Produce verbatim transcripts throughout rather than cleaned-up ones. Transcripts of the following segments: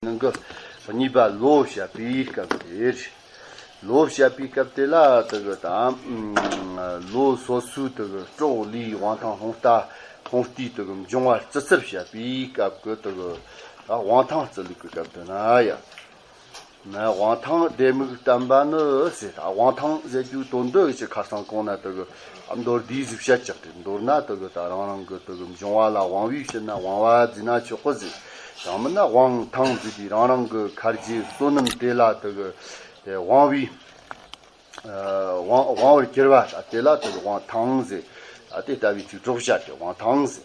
ནང་གི་གཉིས་པ་ལོ་བཤད་པའི་སྐབས་དེ་རེད། ལོ་བཤད་པའི་སྐབས་དེ་ལ་དེ་གི་ད་ཨམ་ལོ་སོ་སོའི་དེ་གི་སྲོག་ལུས་དབང་ཐང་ལྷུང་ལྟ་ལྷུང་ལྟའི་དེ་གི་འབྱུང་བ་རྩི་ཚུལ་བཤད་པའི་སྐབས་ཀྱི་དེ་གི་ད་དབང་ཐང་རྩི་ལུགས་ཀྱི་སྐབས་དེ་ན་ཡ། ན་དབང་ཐང་ལྡེ་མིག་བསྟན་པ་ནི་ཟེར། དབང་ཐང་ཟེར་རྒྱུའི་དོན་དུ་ཡི་ཆེ་ཁ་སང་གོང་ན་དེ་གི་མདོར་བསྡུས་ཟིག་བཤད་ཅག་དེ་མདོར་ན་དེ་གི་ད་རང་རང་གི་དེ་གི་འབྱུང་བ་ལ་དབང་བའི་ཕྱིར་ན་དབང་བ་བརྫིས་ན་ཆོག་གི་ཟེར། ཡང་མིན་ན་དབང་ཐང་བརྫིས་ཏེ་རང་རང་གི་ཁར་གྱི་བསོད་ནམས་དེ་ལ་དེ་གི་དབང་བའི་དབང་དབང་བར་གྱུར་པ་དེ་ལ་དེ་གི་དབང་ཐང་ཟེར། དེ་ལྟ་བུའི་ཚིག་གྲོགས་བཤད་དེ་དབང་ཐང་ཟེར།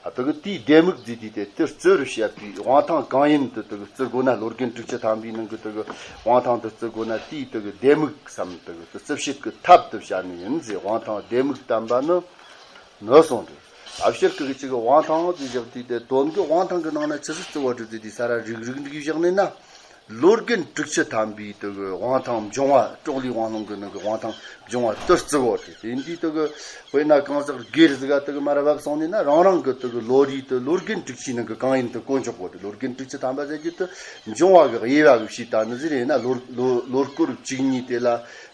ཨ་དེ་གི་དེའི་ལྡེ་མིག་བརྫིས་ཏེ་དེ་དེ་རྩི་རུ་བཤད་པའི་དབང་ཐང་གང་ཡིན་དུ་དེ་གི་རྩི་དགོས་ན། ལོ་རྒན་དྲུག་ཅུ་ཐམ་པའི་ནང་གི་དེ་གི་དབང་ཐང་དུ་རྩི་དགོས་ན། དེའི་དེ་གི་ལྡེ་མིག་བསམ་དེ་གི་དེ་རྩི་བྱེད་ཀྱི་ཐབས་དུ་བཤད་ནི་ཡིན་ཟེར། དབང་ཐང་ལྡེ་མིག་བསྟན་པ་ནི་ནི་གསུངས་ཏེ། ཨ་ཕྱིར་གི་གཅིག་གི་དབང་ཐང་དུ་བཞག་དུས་དེ་དོན་གྱི་དབང་ཐང་གི་ནང་ན་ཆི་ཟིག་རྩི་བ་བྲིས་ཏེ་དེ་ས་ར་རིག་རིག་འགྲིག་བཞག་ནས་ན། ལོ་རྒན་དྲུག་ཅུ་ཐམ་པའི་དེ་གི་དབང་ཐང་འབྱུང་བ། སྲོག་ལུས་དབང་ལུང་གི་ནང་གི་དབང་ཐང་འབྱུང་བ་དེ་རྩི་བོ་དེ། དེ་འདི་དེ་གི་དཔེར་ན་གང་ཟག་སྒེར་ཟིག་ག་དེ་གི་མར་བབས་སོང་ནས་ན། རང་རང་གི་དེ་གི་ལོ་རེའི་དེ་ལོ་རྒན་དྲུག་ཅུའི་ནང་གི་གང་ཡིན་དེ་གོ་འཇོག་གོ་དེ། ལོ་རྒན་དྲུག་ཅུ་ཐམ་པ་ཟེར་རྒྱུ་དེ་འབྱུང་བ་གི་དབྱེ་བ་གི་ཕྱེ་ད་ནི་ཟིག་རེད་ན། ལོ་ལོ་ལོ་སྐོར་བཅུ་གཉིས་དེ་ལ་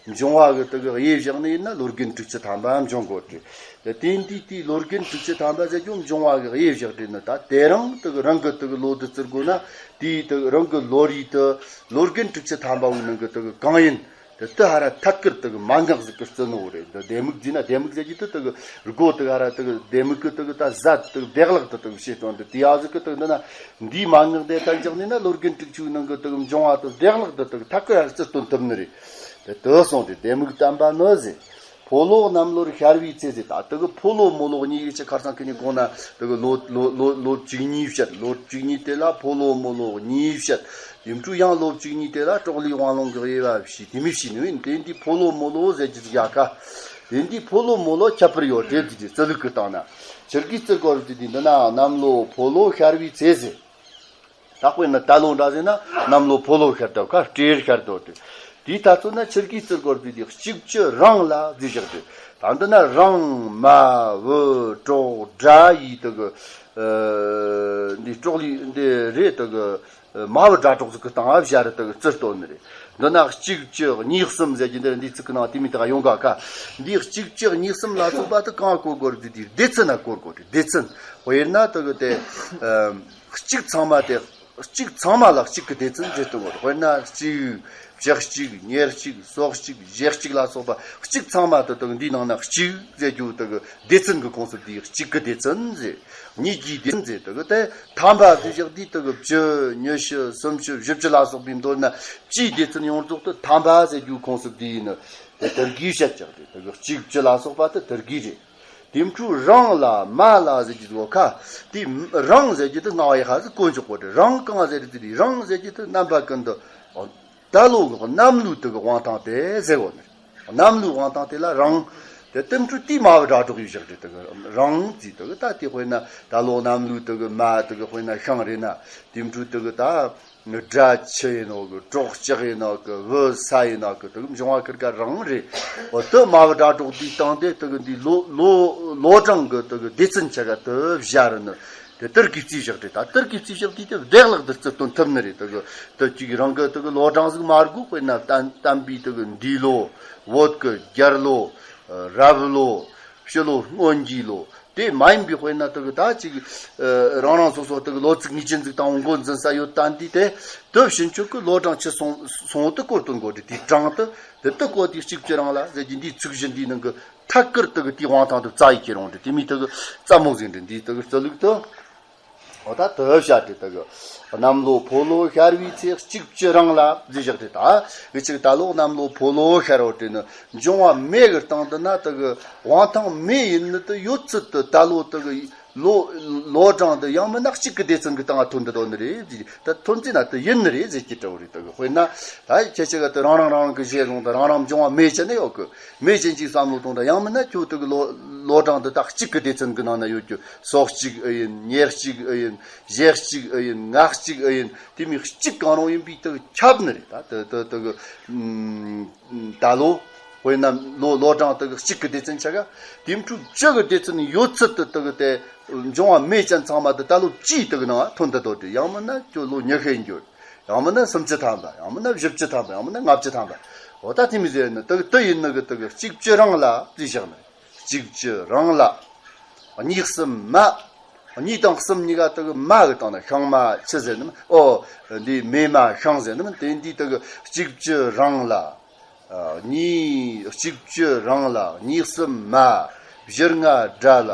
འབྱུང་བ་གི་དེ་གི་དབྱེ་བཞག་ནི་ཡིན་ན། ལོ་རྒན་དྲུག་ཅུ་ཐམ་པ་འབྱུང་གོ་དེ། དེ་དེ་འདི་དེའི་ལོ་རྒན་དྲུག་ཅུ་ཐམ་པ་ཟེར་རྒྱུ་འབྱུང་བ་གི་དབྱེ་བཞག་དེ་ནི། ད་དེ་རང་དེ་གི་རང་གི་དེ་གི་ལོ་དེ་བརྩི་དགོས་ན། དེའི་དེ་གི་རང་གི་ལོ་རེའི་དེ་ལོ་རྒན་དྲུག་ཅུ་ཐམ་པ་བོའི་ནང་གི་དེ་གི་གང་ཡིན་དེ་དེ་ཧ་ར་ཐད་ཀར་དེ་གི་མན་ངག་ཟིག་གི་རྩི་ནོ་རེད། འདི་ལྡེ་མིག་བརྫིས་ན། ལྡེ་མིག་ཟེར་རྒྱུ་དེ་དེ་གི་སྒོ་དེ་གི་ཧ་ར་དེ་གི་ལྡེ་མིག་གི་དེ་གི་ད་ཟད་དེ་གི་བདེ་བླག་དེ་དེ་གི་བྱེད་སྟངས་དེ་དེ་ཡ་ཟིག་གི་དེ་གི་འདི་ན། འདིའི་མན་ངག་དེ་ཐད་འཇགས་ནས་ན། ལོ་རྒན་དྲུག་ཅུའི་ནང་གི་དེ་གི་འབྱུང་བ་དེ་བདེ་བླག་དེ་དེ་གི་ཐད་ཀར་ཧ་ར་རྩི་སྟོན་ཐུབ་ནི་རེད། དེ་དེ་གསུངས་ཏེ་ལྡེ་མིག་བསྟན་པ་ནི་ཟེར། ཕོ་ལོ་གནམ་ལོར་ཤར་བའི་ཚེ་ཟེར། ད་དེ་གི་ཕོ་ལོ་མོ་ལོ་གཉིས་ཀྱི་ཆེ་ཁ་སང་ཁེ་ནི་གོང་ན་དེ་གི་ལོ་ལོ་ལོ་ལོ་བཅུ་གཉིས་བཤད། ལོ་བཅུ་གཉིས་དེ་ལ་ཕོ་ལོ་མོ་ལོ་གཉིས་བཤད། དེ་འཕྲོ་ཡང་ལོ་བཅུ་གཉིས་དེ་ལ་སྲོག་ལུས་དབང་ལུང་གི་དབྱེ་བ་བྱས། དེ་མི་བྱས་ནི་ཡིན། དེ་འདི་ཕོ་ལོ་མོ་ལོ་ཟེར་རྒྱུ་ཟིག་ཡ་ཀ། དེ་འདི་ཕོ་ལོ་མོ་ལོ་ཁྱད་པར་ཡོད་དེ་ཟེར་རྒྱུ་རྩི་ལུགས་ཀྱི་སྟེང་ན། ཆི་གི་རྩི་དགོས་རེད་དེ། འདི་ན་གནམ་ལོ་ཕོ་ལོ་ཤར་བའི་ཚེ་ཟེར། ད་དཔེར་ན་ད་ལོ་འདྲ་ཟེར་ན་གནམ་ལོ་ཕོ་ལོ་ཤར་དུས་ཁ་སྤྲེལ་ཤར་དུས་དེ། དེའི་ཐ་ཚོད་ན་ཆི་གི་རྩི་དགོས་རེད་དེ། གཅིག་བཅུ་རང་ལ་བརྫིས་བཞག་དེ། ད་འདི་ན་རང་མ་བུ་གྲོགས་དགྲ་ཡི་དེ་གི་ཨ་འདི་སྲོག་ལུས་འདི་རེད། དེ་གི་ཨ་མ་བུ་དགྲ་གྲོགས་ཟིག་གི་སྟེང་ཨ་བཞག་རེད། དེ་གི་རྩི་སྟོན་ནི་རེད། འདི་ན་གཅིག་བཅུ་གཉིས་གསུམ་ཟེར་རྒྱུ་འདི་འདི་ཚིག་གི་ནང་དེ་མི་དག་ཡོང་ག་ཁ། འདི་གཅིག་བཅུ་གཉིས་གསུམ་ལ་སོགས་པ་དེ་གང་གོ་དགོས་རེད་དེ། སྡེ་ཚན་ན་གོ་དགོས་རེད། སྡེ་ཚན། དཔེར་ན་དེ་གི་དེ་ཨ་གཅིག་ཚང་མ་དེ། གཅིག་ཚང་མ་ལ་གཅིག་གི་སྡེ་ཚན་ཟེར་སྟོན་གོ། དཔེར་ན་གཅིག་བཅུ་གཅིག་ཉེར་གཅིག་སོ་གཅིག་ཞེ་གཅིག་ལ་སོགས་པ་གཅིག་ཚང་མ་དེ་དག་འདིའི་ནང་ན་གཅིག་ཟེར་རྒྱུ་དེ་གི་སྡེ་ཚན་གྱི་ཁོངས་སུ་འདུས། གཅིག་གི་སྡེ་ཚན་ཟེར། གཉིས་ཀྱི་སྡེ་ཚན་ཟེར། དེ་གི་དེ་ཐམ་པ་ཟེར་བཞག་དུས་དེ་གི་བཅུ་ཉི་ཤུ་སུམ་ཅུ་བཞི་བཅུ་ལ་སོགས་པའི་མདོར་ན་བཅུའི་སྡེ་ཚན་ཡོངས་རྫོགས་དེ་ཐམ་པ་ཟེར་རྒྱུའི་ཁོངས་སུ་འདུས་ཡིན་ནི། དེ་དེ་གིས་བཤད་ཀྱག་དེ། དེ་གི་གཅིག་བཅུ་ལ་སོགས་པ་དེ་དེ་གིས་རེད། དེ་འཕྲོ་རང་ལ་མ་ལ་ཟེར་རྒྱུ་དེ་གོ་ཁ། དེ་རང་ཟེར་རྒྱུ་དེ་རྔ་བ་ཡི་ཧ་ཟིག་གོ་འཇོག་གོ་དེ། རང་གང་ཟེར་རྒྱུ་དེ། རང་ཟེར་རྒྱུ་དེ་རྣམ་པ་ཀུན་ཏུ་ད་ལོ་གི་གནམ་ལོའི་དེ་གི་དབང་ཐང་དེ་ཟེར་གོ་ནི། གནམ་ལོའི་དབང་ཐང་དེ་ལ་རང་། དེ་དེ་འཕྲོ་དེ་མ་བུ་དགྲ་གྲོགས་ཡོད་བཞག་དེ། དེ་གི་རང་ཟེར་དེ་གི་ད་དེ་དཔེར་ན་ད་ལོ་གནམ་ལོའི་དེ་གི་མ་དེ་གི་དཔེར་ན་ཤིང་རེད་ན། དེ་འཕྲོ་དེ་གི་ད་དགྲ་ཆུ་ཡིན་ནོ་གི། གྲོགས་ལྕགས་ཡིན་ནོ་གི། བུ་ས་ཡིན་ནོ་གི། དེ་གི་འབྱུང་བ་ཁེར་ཀ་རང་རེད། འོ་དེ་མ་བུ་དགྲ་གྲོགས་དེའི་སྟེང་དེ་དེ་གི་འདི་ལོ་ལོ་ལོ་གྲངས་གི་དེ་གི་སྡེ་ཚན་ཆ་ག་དེ་བཞག་རེད་ནི། དེ་དེ་གིས་བརྩིས་བཞག་དེ། ད་དེ་གིས་བརྩིས་བཞག་དུས་དེ་བདེ་བླག་དེ་རྩི་སྟོན་ཐུབ་ནི་རེད། དེ་གི་དེ་གཅིག་རང་གི་དེ་གི་ལོ་གྲངས་ཟིག་མ་དགོས། དཔེར་ན་བསྟན་བསྟན་པའི་དེ་གི་འདས་ལོ། བོད་གི་རྒྱལ་ལོ། རབ་ལོ། ཕྱི་ལོ། སྔོན་གྱི་ལོ། དེ་མ་ཡིན་པའི་དཔེར་ན་དེ་གི་ད་ཅིག་ཨ་རང་རང་སོ་སོ་དེ་གི་ལོ་ཚིགས་ངེས་ཅན་ཟིག་དང་འགོ་འཛིན་ས་ཡོད་དན་དུས་དེ། དེ་ཕྱིན་ཆད་གི་ལོ་གྲངས་ཆི་སོང་སོང་དེ་སྐོར་དུ་འགོ་དེ། དེའི་གྲངས་དེ་དེ་དེ་གོ་དེ་གཅིག་བཅུ་རང་ལ་ཟེར་རྒྱུ་འདིའི་ཚིག་གཞི་འདིའི་ནང་གི་ཐད་ཀར་དེ་གི་དེའི་དབང་ཐང་དེ་རྩ་ཡི་ཁྱེར་ཡོང་དེ། དེ་མི་དེ་གི་རྩ་མོ་ཟིན་དེ། འདིའི་དེ་གི་རྩི་ལུགས་དེ། འོ་ད་དེ་བཤད་དེ། དེ་གི་གནམ་ལོ་ཕོ་ལོ་ཤར་བའི་ཚེ་གཅིག་བཅུ་རང་ལ་བརྩིས་བཞག་དེ། ད་གི་ཅིག་ད་ལོ་གནམ་ལོ་ཕོ་ལོ་ཤར་བ་དེ་ནི་འབྱུང་བ་མེ་གི་སྟེང་དུ་ན་དེ་གི་དབང་ཐང་མེ་ཡིན་ནི་དེ་ཡོད་ཚད་དེ། ད་ལོ་དེ་གི་ལོ་ལོ་གྲངས་དེ་ཡང་མིན་ན་གཅིག་གི་སྡེ་ཚན་གི་སྟེང་ང་ཐོན་དེ་དོ་ནི་རེད། ད་ཐོན་རྩིས་ན་དེ་ཡིན་ནི་རེད་ཟེར་གྱི་འདྲ་བོ་རེད། དེ་གི་དཔེར་ན་ད་ཁྱེད་ཆ་ག་དེ་རང་རང་རང་རང་གི་བཞེས་ལོང་དང་རང་རང་འབྱུང་བ་མེ་ཅན་ནི་ཡོད་གི། མེ་ཅན་གྱི་བསམ་བློ་གཏོང་དང་། ཡང་མིན་ན་ཁྱོད་དེ་གི་ལོ་ལོ་གྲངས་དེ་ད་གཅིག་གི་སྡེ་ཚན་གི་ནང་ན་ཡོད་གི། སོ་གཅིག་ཨེ་ཡིན། ཉེར་གཅིག་ཨེ་ཡིན། ཞེ་གཅིག་ཨེ་ཡིན། ལྔ་གཅིག་ཨེ་ཡིན། དེ་མི་གཅིག་གང་རུང་ཡིན་པའི་དེ་གི་ཁྱབ་ནི་རེད། ད་དེ་དེ་དེ་གི་ཨམ། ད་ལོ་དཔེར་ན་ལོ་ལོ་གྲངས་དེ་གི་གཅིག་གི་སྡེ་ཚན་ཆ་ག། དེ་འཕྲོ་བཅུ་གི་སྡེ་ཚན་ཡོད་ཚད་དེ་དེ་གི་དེ་འབྱུང་བ་མེ་ཅན་ཚང་མ་དེ་ད་ལོ་བཅུའི་དེ་གི་ནང་ཐོན་དེ་དོ་དེ། ཡང་མིན་ན་ཁྱོད་ལོ་ཉི་ཤུ་ཡིན་རྒྱུ། ཡང་མིན་ན་སུམ་ཅུ་ཐམ་པ། ཡང་མིན་ན་བཞི་བཅུ་ཐམ་པ། ཡང་མིན་ན་ལྔ་བཅུ་ཐམ་པ། འོ་ད་དེ་མོ་ཟེར་ནི་དེ་དེ་ཡིན་ནི་གི་དེ་གི་གཅིག་བཅུ་རང་ལ་བྲིས་བཞག་ནི། གཅིག་བཅུ་རང་ལ། གཉིས་གསུམ་མ། གཉིས་དང་གསུམ་གཉིས་ཀ་དེ་གི་མ་གི་སྟེང་ན་ཤིང་མ་ཆུ་ཟེར་ནི་མིན། ཨོ། འདི་མེ་མ་ཤིང་ཟེར་ནི་མིན། དེ་འདི་དེ་གི་གཅིག་བཅུ་རང་ལ། གཉིས། གཅིག་བཅུ་རང་ལ་གཉིས་གསུམ་མ། བཞི་ལྔ་དགྲ་ལ་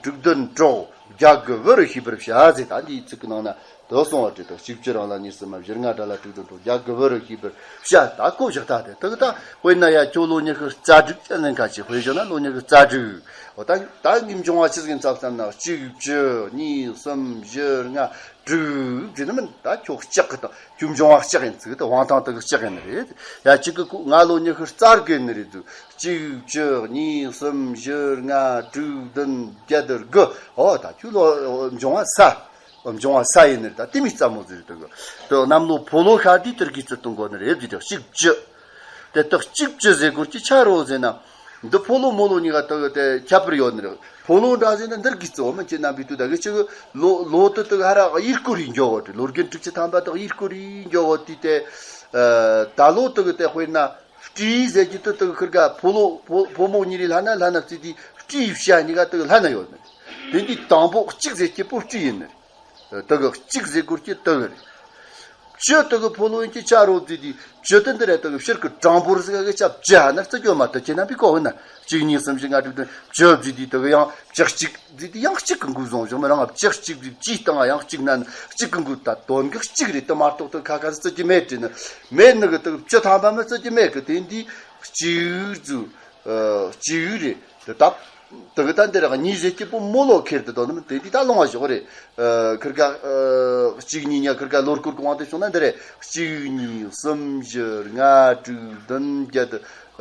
དྲུག་བདུན་གྲོགས། བརྒྱད་དགུ་བུ་རུ་ཤེས་པར་བྱ་ཟེར། ད་འདིའི་ཚིག་གི་ནང་ན་དེ་གསུངས་པ་བྲིས་འདུག་གཅིག་བཅུ་རང་ལ་གཉིས་གསུམ་མ། བཞི་ལྔ་དགྲ་ལ་དྲུག་བདུན་གྲོགས། བརྒྱད་དགུ་བུ་རུ་ཤེས་པར་བྱ། ད་གོ་བཞག་ད་དེ་དག་ད་དཔེར་ན་ཡ་ཁྱོད་ལོ་ཉི་ཤུ་རྩ་དྲུག་ཅན་ཟིན་ཁ་ཅིག་དཔེ་བཞག་ན་ལོ་ཉི་ཤུ་རྩ་དྲུག་འོ་ད་ད་གི་འབྱུང་བ་ཆི་ཟིག་ཡིན་ཚབ་བསམ་ན། གཅིག་བཅུ་གཉིས་གསུམ་བཞི་ལྔ་དྲུག་ཟེར་ནི་མིན། ད་ཁྱོད་ལྕགས་གི་དང་ཁྱོད་འབྱུང་བ་ལྕགས་ཡིན་ཚིག་ད་དབང་ཐང་དེ་གི་ལྕགས་ཡིན་ནི་རེད། ཡ་གཅིག་གི་ཁོ་ང་ལོ་ཉི་ཤུ་རྩ་དགུ་ཡིན་ནི་རེད་འདུག་གཅིག་བཅུ་གཉིས་གསུམ་བཞི་ལྔ་དྲུག་བདུན་བརྒྱད་དགུ། འོ་ད་ཁྱོད་ལོ་འབྱུང་བ་ས། འབྱུང་བ་ས་ཡིན་ནི་རེད། ད་དེ་མི་རྩ་མོ་ཟེར་དེ་གི་དེ་གནམ་ལོ་ཕོ་ལོ་ཤར་དུས་དེར་གི་རྩི་གཏོང་དགོས་ནི་རེད་ཟེར་དེ་གཅིག་བཅུ། དེ་དག་གཅིག་བཅུ་ཟེར་དགོས་ཀྱི་ཆ་རོ་ཟེར་ན། འདི་ཕོ་ལོ་མོ་ལོ་གཉིས་ཀ་དག་དེ་ཁྱད་པར་ཡོད་ནི་རེད། ཕོ་ལོ་འདྲ་ཟེར་ན་འདིར་གི་གཙོ་བོ་མིན་གྱི་རྣམ་པའི་དུས་ད་གི་ཅིག་ལོ་ལོ་དུ་དག་ཧ་ར་ཡིར་སྐོར་རིགས་འགྱོ་བ་དེ། ལོ་རྒན་དྲུག་ཅུ་ཐམ་པ་དག་ཡིར་སྐོར་རིགས་འགྱོ་བ་དུས་དེ། ད་ལོ་དག་དེ་དཔེར་ན་སྤྲེའུ་ཟེར་གྱི་དུ་དག་ཁིར་ག་ཕོ་ལོ་ཕོ་ཕོ་མོ་གཉིས་རེ་ལྷ་ན་ལྷ་ན་བརྩིས་དུས་སྤྲེའུ་བྱ་གཉིས་ཀ་དག་ལྷ་ན་ཡོད་ནི་རེད། དེ་འདི་དང་པོ་གཅིག་ཟེར་གྱི་པོ་སྤྲེའུ་ཡིན་ནི་རེད། དེ་གི་གཅིག་ཟེར་དགོས་ཀྱི་དེ་གི་རེད། བཅུ་དེ་གི་ཕོ་ལོ་ཡིན་གྱི་ཆ་རོ་བརྩིས་དུས་བཅུ་དེ་འདི་རེད། དེ་གི་ཕྱིར་གི་གྲངས་འབོར་ཟིག་གི་ཆ་བཅུ་ཧ་ན་རྩི་རྒྱུ་མ་དེ་ཁྱེད་རྣམ་པས་གོ་འོ་ན། གཅིག་གཉིས་གསུམ་བཞི་ལྔ་དྲུག་བདུན་བཅུ་བརྩིས་དུས་དེ་གི་ཡང་བཅུ་གཅིག་བརྩིས་དུས་ཡང་གཅིག་གི་འགོ་བཟུང་བཞག་མི་རང་བཅུ་གཅིག་བརྩིས་བཅུའི་སྟེང་ཡང་གཅིག་ན་ནི་གཅིག་གི་འགོ་ད་དོན་གི་གཅིག་རེད། དེ་མ་གཏོགས་དེ་ཁ་ཁ་རྩི་རྒྱུ་མེད་དྲིས་ནི་མེད་ནི་གི་དེ་གི་བཅུ་ཐམ་པ་མི་རྩི་རྒྱུ་མེད་གི། དེ་འདི་གཅིག་བརྩིས། ཨ། གཅིག་རེད། དེ་ད་དེ་གི་ད་འདི་ར་གཉིས་ཟེར་གྱི་པོ་མོ་ལོ་ཁེར་དུ་དོ་ནི་དེ་འདི་ད་ལོང་བ་ཞོག་རེད། ཨ། ཁིར་ག་ཨ། གཅིག་གཉིས་གཉིས་ཁིར་ག་ལོ་སྐོར་གི་དབང་དུ་བྱུང་ན་འདི་རེད། གཅིག་གཉིས་གསུམ་བཞི་ལྔ་དྲུག་བདུན་བརྒྱད་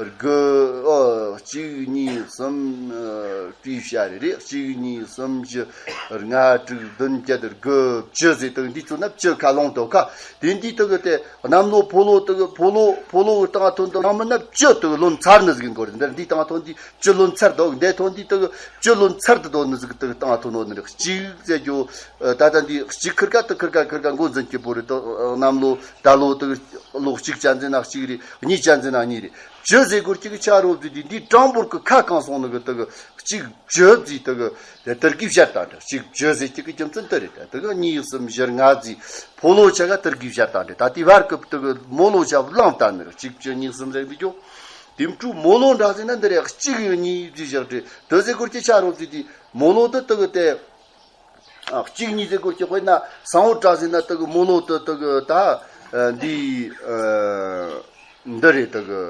དགུ། ཨོ། གཅིག་གཉིས་གསུམ། ཨ། བྲིས་བྱ་རེ་རེ། གཅིག་གཉིས་གསུམ་བཞི་ལྔ་དྲུག་བདུན་བརྒྱད་དགུ་བཅུ་ཟེར་དུ་འདི་ཚོ་ན་བཅུ་ཁ་ལོང་དོ་ཁ། དེ་འདི་དུ་གི་དེ་གནམ་ལོ་ཕོ་ལོ་དུ་གི་ཕོ་ལོ་ཕོ་ལོ་གི་སྟེང་ཐོན་དུ་ནང་མི་ན་བཅུ་དུ་གི་ལོན་ཚར་ནི་ཟིག་གི་འགོར་འདིར་འདི་སྟེང་ཐོན་འདི་བཅུ་ལོན་ཚར་དོ། འདི་ཐོན་འདི་དུ་གི་བཅུ་ལོན་ཚར་དུ་དོ་ནི་ཟིག་དུ་གི་སྟེང་ཐོན་ནོ་ནི་རེད། གཅིག་ཟེར་རྒྱུ་ད་ལྟ་འདི་གཅིག་ཁིར་ཀ་དུ་ཁིར་ཀ་ཁིར་ཀ་འགོ་འཛིན་གྱི་པོ་རེད་དོ། གནམ་ལོ་ད་ལོ་དུ་གི་ལོ་གཅིག་ཅན་འཛིན་ན་གཅིག་རེད། གཉིས་ཅན་འཛིན་ན་གཉིས་རེད། བཅུ་ཟེར་དགོས་གཅིག་གི་ཆ་རོ་བརྩིས་དུས་འདི་གྲངས་འབོར་གི་ཁ་གང་སོང་ནི་གི་དུ་གི་གཅིག་བཅུ་བརྩིས་དུ་གི་དེ་དུར་གི་བཤད་དང་འདྲ། གཅིག་བཅུ་ཟེར་གཅིག་གི་རྒྱུ་མཚན་དུ་རེད། དེ་དུ་གི་གཉིས་གསུམ་བཞི་ལྔ་བརྩིས་ཕོ་ལོ་ཆ་ག་དུར་གི་བཤད་དང་འདྲ། ད་དེ་བར་གི་དུ་གི་མོ་ལོ་ཆ་བླངས་དང་ནི་རེད། གཅིག་བཅུ་གཉིས་གསུམ་ཟེར་འདི་རྒྱུ་དེ་འཕྲུ་མོ་ལོ་འདྲ་ཟེར་ན་འདི་རེད། གཅིག་གཉིས་བརྩིས་བཞག་འདྲ། དུ་ཟེར་དགོས་གཅིག་ཆ་རོ་བརྩིས་དུས་མོ་ལོ་དུ་དུ་གི་དེ། ཨ། གཅིག་གཉིས་ཟེར་དགོས་ཀྱི་དཔེར་ན་སང་བོ་བཀྲ་ཟེར་ན་དུ་གི་མོ་ལོ་དུ་དུ་གི་ད་འདི་འདི་རེད། དུ་གི་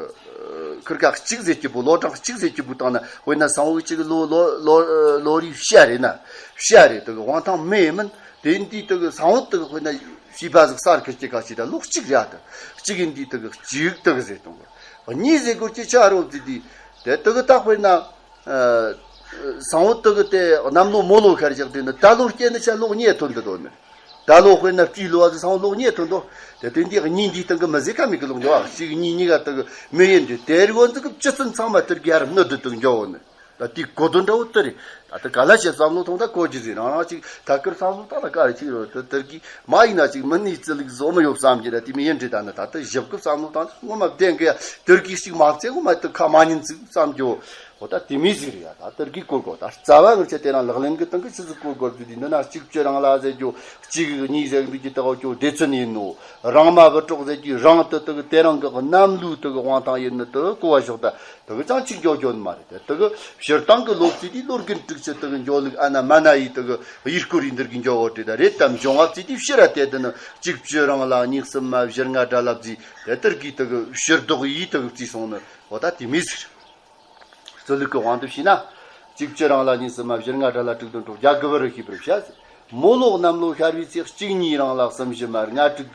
ཁིར་ཀ་གཅིག་ཟེར་གྱི་བུ་ལོ་གྲངས་གཅིག་ཟེར་གྱི་བུ་བཏང་ན་དཔེར་ན་སང་བོ་གཅིག་ལོ་ལོ་ལོ་ལོ་རེའི་བྱ་རེད་ན་བྱ་རེད། དུ་གི་དབང་ཐང་མེད་མིན་དེ་འདི་དུ་གི་སང་བོ་དུ་གི་དཔེར་ན་བྱིས་པ་ཟིག་གསར་ཁིར་གྱི་ཁ་ཅིག་ད་ལོ་གཅིག་རེད། དུ་གཅིག་ཡིན་འདི་དུ་གི་གཅིག་དུ་གི་ཟེར་གཏོང་གི། གཉིས་ཟེར་དགོས་ཀྱི་ཆ་རོ་བརྩིས་དུས་དེ་དུ་གི་ད་དཔེར་ན། ཨ། སང་བོ་དུ་གི་དེ་གནམ་ལོ་མོ་ལོ་ཤར་བཞག་དུས་ནི་ད་ལོ་སྐྱེས་ནི་ཆ་ལོ་གཉིས་ཐོན་དུ་དོ་ནི། ད་ལོ་དཔེར་ན་སྤྲེའུ་ལོ་བ་ཟིག་སང་བོ་ལོ་གཉིས་ཐོན་དོ། དེ་དུས་འདི་གཉིས་འདིའི་སྟེང་གི་མི་ཟེར་ཁ་མི་གི་ལོག་འགྱོ་བ་གཅིག་གཉིས་གཉིས་ཀ་དུ་གི་མི་ཡིན་དུས་དེ་རིགས་འོན་ཟིག་གི་བཅུ་ཚན་ཚང་མ་དུར་གི་ཡར་སྣོད་དུ་དུ་འགྱོ་བོ་ནི། ད་དེའི་གོ་དོན་འདྲ་བོ་དུ་རེད། ད་དུ་ག་ལ་བྱེད་བསམ་བློ་ཐོངས་ད་གོ་རྒྱུ་ཟིག་རང་རང་ཅིག་ཐད་ཀར་བསམ་བློ་བཏང་ན་ག་རེ་ཅིག་རེད། དུ་དུར་གི་མ་ཡིན་ན་ཅིག་མི་ནི་རྩི་ལུགས་བཟོ་མི་ཡོད་བསམ་གྱི་ར་དེ་མི་ཡིན་འདྲི་ད་ནི་ད་དུ་ཞིབ་གི་བསམ་བློ་བཏང་ངོ་མ་བདེན་གི་ཡ། དུར་གི་ཞིག་མ་བཙལ་ངོ་མ་དུ་ཁ་མ་ཉན་ཚིག་བསམ་རྒྱུ། འོ་ད་དེ་མི་ཟིག་རེད་ཡ། ད་དུར་གི་སྐོར་གོ་ད་རྩ་བ་ངར་ཆ་དེ་རང་ལག་ལེན་གི་སྟེང་གི་ཆི་ཟིག་སྐོར་གོ་དུ་དེ་འདི་ན་གཅིག་བཅུ་རང་ལ་ཟེར་རྒྱུ་གཅིག་གཉིས་ཟེར་འདི་གི་དག་ཅོ་སྡེ་ཚན་ཡིན་ནོ། རང་མ་བུ་གྲོགས་ཟེར་རྒྱུ་རང་དུ་དུ་གི་དེ་རང་གི་གནམ་ལུགས་དུ་གི་དབང་ཐང་ཡིན་ནི་དུ་གོ་བ་ཞོག་ད་དུ་གི་ཅང་གཅིག་འགྱོ་འགྱོ་ནི་མ་རེད། དེ་དུ་གི་སྤྱིར་བཏང་གི་ལོ་རྩིས་དེ་ལོ་རྒན་དྲུག་ཅུ་དུ་གི་འགྱོ་ལུགས་ཨ་ན་མ་ན་ཡི་དུ་གི་ཡིར་སྐོར་ཡིན་དུར་གི་འགྱོ་བོ་དེ་ད་རེད། དམ་འབྱུང་བ་རྩིས་དེ་ཕྱིར་ར་དེ་དུ་ནི་གཅིག་བཅུ་རང་ལ་གཉིས་གསུམ་མ་བཞི་ལྔ་དགྲ་ལ་བརྩིས་དེ་དུར་གི་དུ་གི་ཕྱིར་ལྡོག་ཡིས་དུ་གི་བརྩིས་སོང་ནི། འོ་ད་དེ་མི་ཟེར། རྩོད་ལུགས་ཀྱི་དབང་དུ་བྱས་ན། གཅིག་བཅུ་རང་ལ་གཉིས་གསུམ་མ་བཞི་ལྔ་དགྲ་ལ་དྲུག་བདུན་དྲུག་བརྒྱད་དགུ་བུ་རུ་ཤེས་པར་བྱ་ཟེར། མོ་ལོ་གནམ་ལོ་ཤར་བའི་ཚེ་གཅིག་གཉིས་རང་ལ་གསུམ་བཞི་མ་ལྔ་དྲུག་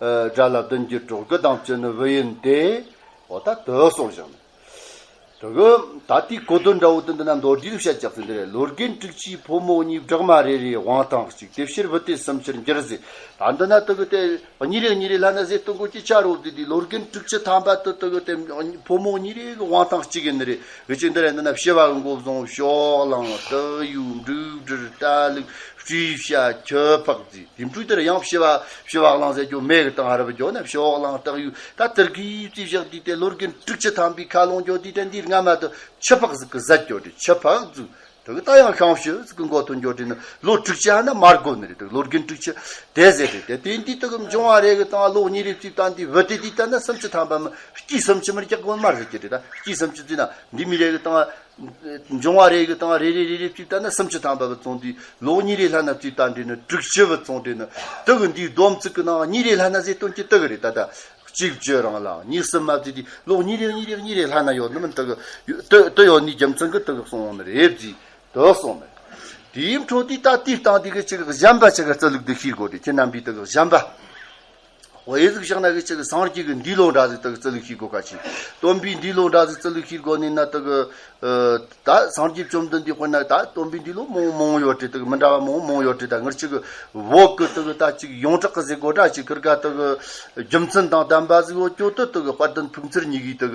ཨ། དགྲ་ལ་བདུན་བརྒྱད་དྲུག་དགུ་དང་བཅུ་ནི་བུ་ཡིན་ཏེ། འོ་ད་དུ་སོང་བཞག་ནི། དུ་གི་ད་ལྟའི་གོ་དོན་འདྲ་བོ་དུ་འདི་ན་མདོར་བསྡུས་བཤད་ཀྱག་ཟེར་འདི་རེད། ལོ་རྒན་དྲུག་ཅུའི་ཕོ་མོ་གཉིས་བྲག་མ་རེ་རེའི་དབང་ཐང་གཅིག་དེ་ཕྱིར་བུ་སྟེ་སུམ་ཅུར་འགྱུར་ཟེར། ད་འདི་ན་དུ་གི་དེ། གཉིས་རེ་གཉིས་རེ་ལྷན་ན་ཟེར་སྟོན་གོ་ཅི་ཆ་རོ་དེ་དེ་ལོ་རྒན་དྲུག་ཅུ་ཐམ་པ་དུ་དུ་གི་དེ་ཕོ་མོ་གཉིས་རེ་གི་དབང་ཐང་གཅིག་ཡིན་ནི་རེད། གི་ཅི་འདི་རེད། འདི་ན་བྱི་བ་གི་མགོ་བཟུང་ཕྱོགས་གླང་སྟག་ཡོས་འབྲུག་སྦྲུལ་རྟ་ལུག་ སྤྲེའུ་བྱ་ཁྱི་ཕག་ཟེར། དེ་འཕྲོས་དེར་ཡང་བྱི་བ་བྱི་བ་གླང་ཟེར་རྒྱུ་མེ་གི་སྟེང་ཧ་རབ་རྒྱུ་ན་བྱི་བ་གླང་སྟག་ཡོས་ད་དེར་གི་རྩིས་བཞག་དུས་དེ་ལོ་རྒན་དྲུག་ཅུ་ཐམ་པའི་ཁ་ལོང་རྒྱུ་དུས་དེ་འདིར་སྔ་མ་དུ་ཁྱི་ཕག་ཟིག་གི་ཟད་རྒྱུ་དེ་ཁྱི་ཕག་ཟིག་དེ་གི་ད་ཡང་ཤིང་བྱི་ཟིག་གི་མགོ་ཐོན་རྒྱུ་དེ་ནི་ལོ་དྲུག་ཅུ་ཧ་ན་མ་དགོ་ནི་རེད། དེ་ལོ་རྒན་དྲུག་ཅུ་དེ་ཟེར་རེད། དེ་དེ་འདི་དེ་གི་འབྱུང་བ་རེ་གི་སྟེང་ལོ་གཉིས་རེ་བརྩིས་ད་འདི་བུ་དེ་དུས་ད་ན་སུམ་ཅུ་ཐམ་པ་མི་སྐྱིད་སུམ་ཅུ་མི་རྒྱག་གོ་མ་རེད་ཀྱི་རེད། ད་སྐྱིད་སུམ་ཅུ་བརྩིས་ན་འདི་མི་རེ་གི་སྟེང་འབྱུང་བ་རེ་གི་སྟེང་རེ་རེ་རེ་རེ་བརྩིས་ད་ན་སུམ་ཅུ་ཐམ་པ་བུ་བཙོང་དུས་ལོ་གཉིས་རེ་ལྷན་ན་བརྩིས་ད་འདྲེ་ནི་དྲུག་ཅུ་བུ་བཙོང་འདྲེ་ནི་དེ་གི་འདིའི་སྡོམ་ཚིག་གི་ནང་གཉིས་རེ་ལྷན་ན་ཟེར་དོན་གྱི་དེ་གི་རེད། ད་ད་གཅིག་བཅུ་རང་ལ་གཉིས་གསུམ་མ་བརྩིས་དུས་ལོ་གཉིས་རེ་གཉིས་རེ་གཉིས་རེ་ལྷན་ན་ཡོད་ནི་མིན། དེ་གི་དེ་དེ་ཡོད་ནི་རྒྱུ་མཚན་གི་དེ་གི་གསུང་ནི་རེད་བརྩིས་དེ་གསུང་ནི། དེའི་འཕྲོ་དེ་ད་དེའི་སྟེང་དེ་གི་གཅིག་གཞན་པ་གཅིག་གི་རྩི་ལུགས་དེ་ཤེས་དགོས་དེ་ཁྱེད་རྣམ་པའི་དེ་གི་གཞན་པ། དཔེ་ཟིག་བཞག་ན་གི་ཅིག་སངས་རྒྱས་ཀྱི་འདས་ལོ་འདྲ་ཟིག་དག་རྩི་ལུགས་ཤེས་དགོས་ཁ་ཅིག་སྟོན་པའི་འདས་ལོ་འདྲ་ཟིག་རྩི་ལུགས་ཤེས་དགོས་ནི་ན་དག་ད་སངས་རྒྱས་བཅོམ་ལྡན་འདས་དཔེར་ན་ད་སྟོན་པའི་འདས་ལོ་མང་མང་ཡོད་དེ་དག་མི་འདྲ་བ་མང་མང་ཡོད་དེ་ད་ངར་ཅིག་བོད་ཀྱི་དག་ད་ཅིག་ཡོངས་གྲགས་ཀྱི་ཟིག་གོ་འདྲ་ཅིག་ཁིར་ག་དག་རྒྱུ་མཚན་དང་ལྡན་པ་ཟིག་ཡོད་ཀྱོ་དུ་དག་དཔལ་ལྡན་ཕུག་མཚར་གཉིས་ཀྱི་དག་